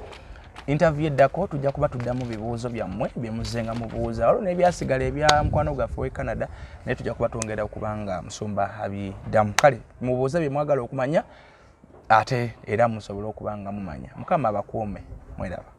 interview eddako tujja kuba tuddamu bibuuzo byammwe bye muzzenga mubuuza, waliwo n'ebyasigala ebya mukwano gwaffe w'e Canada, naye tujja kuba twongera okuba nga musumba abiddamu. Kale mubuuze bye mwagala okumanya, ate era musobole okuba nga mumanya. Mukama abakuume, mweraba.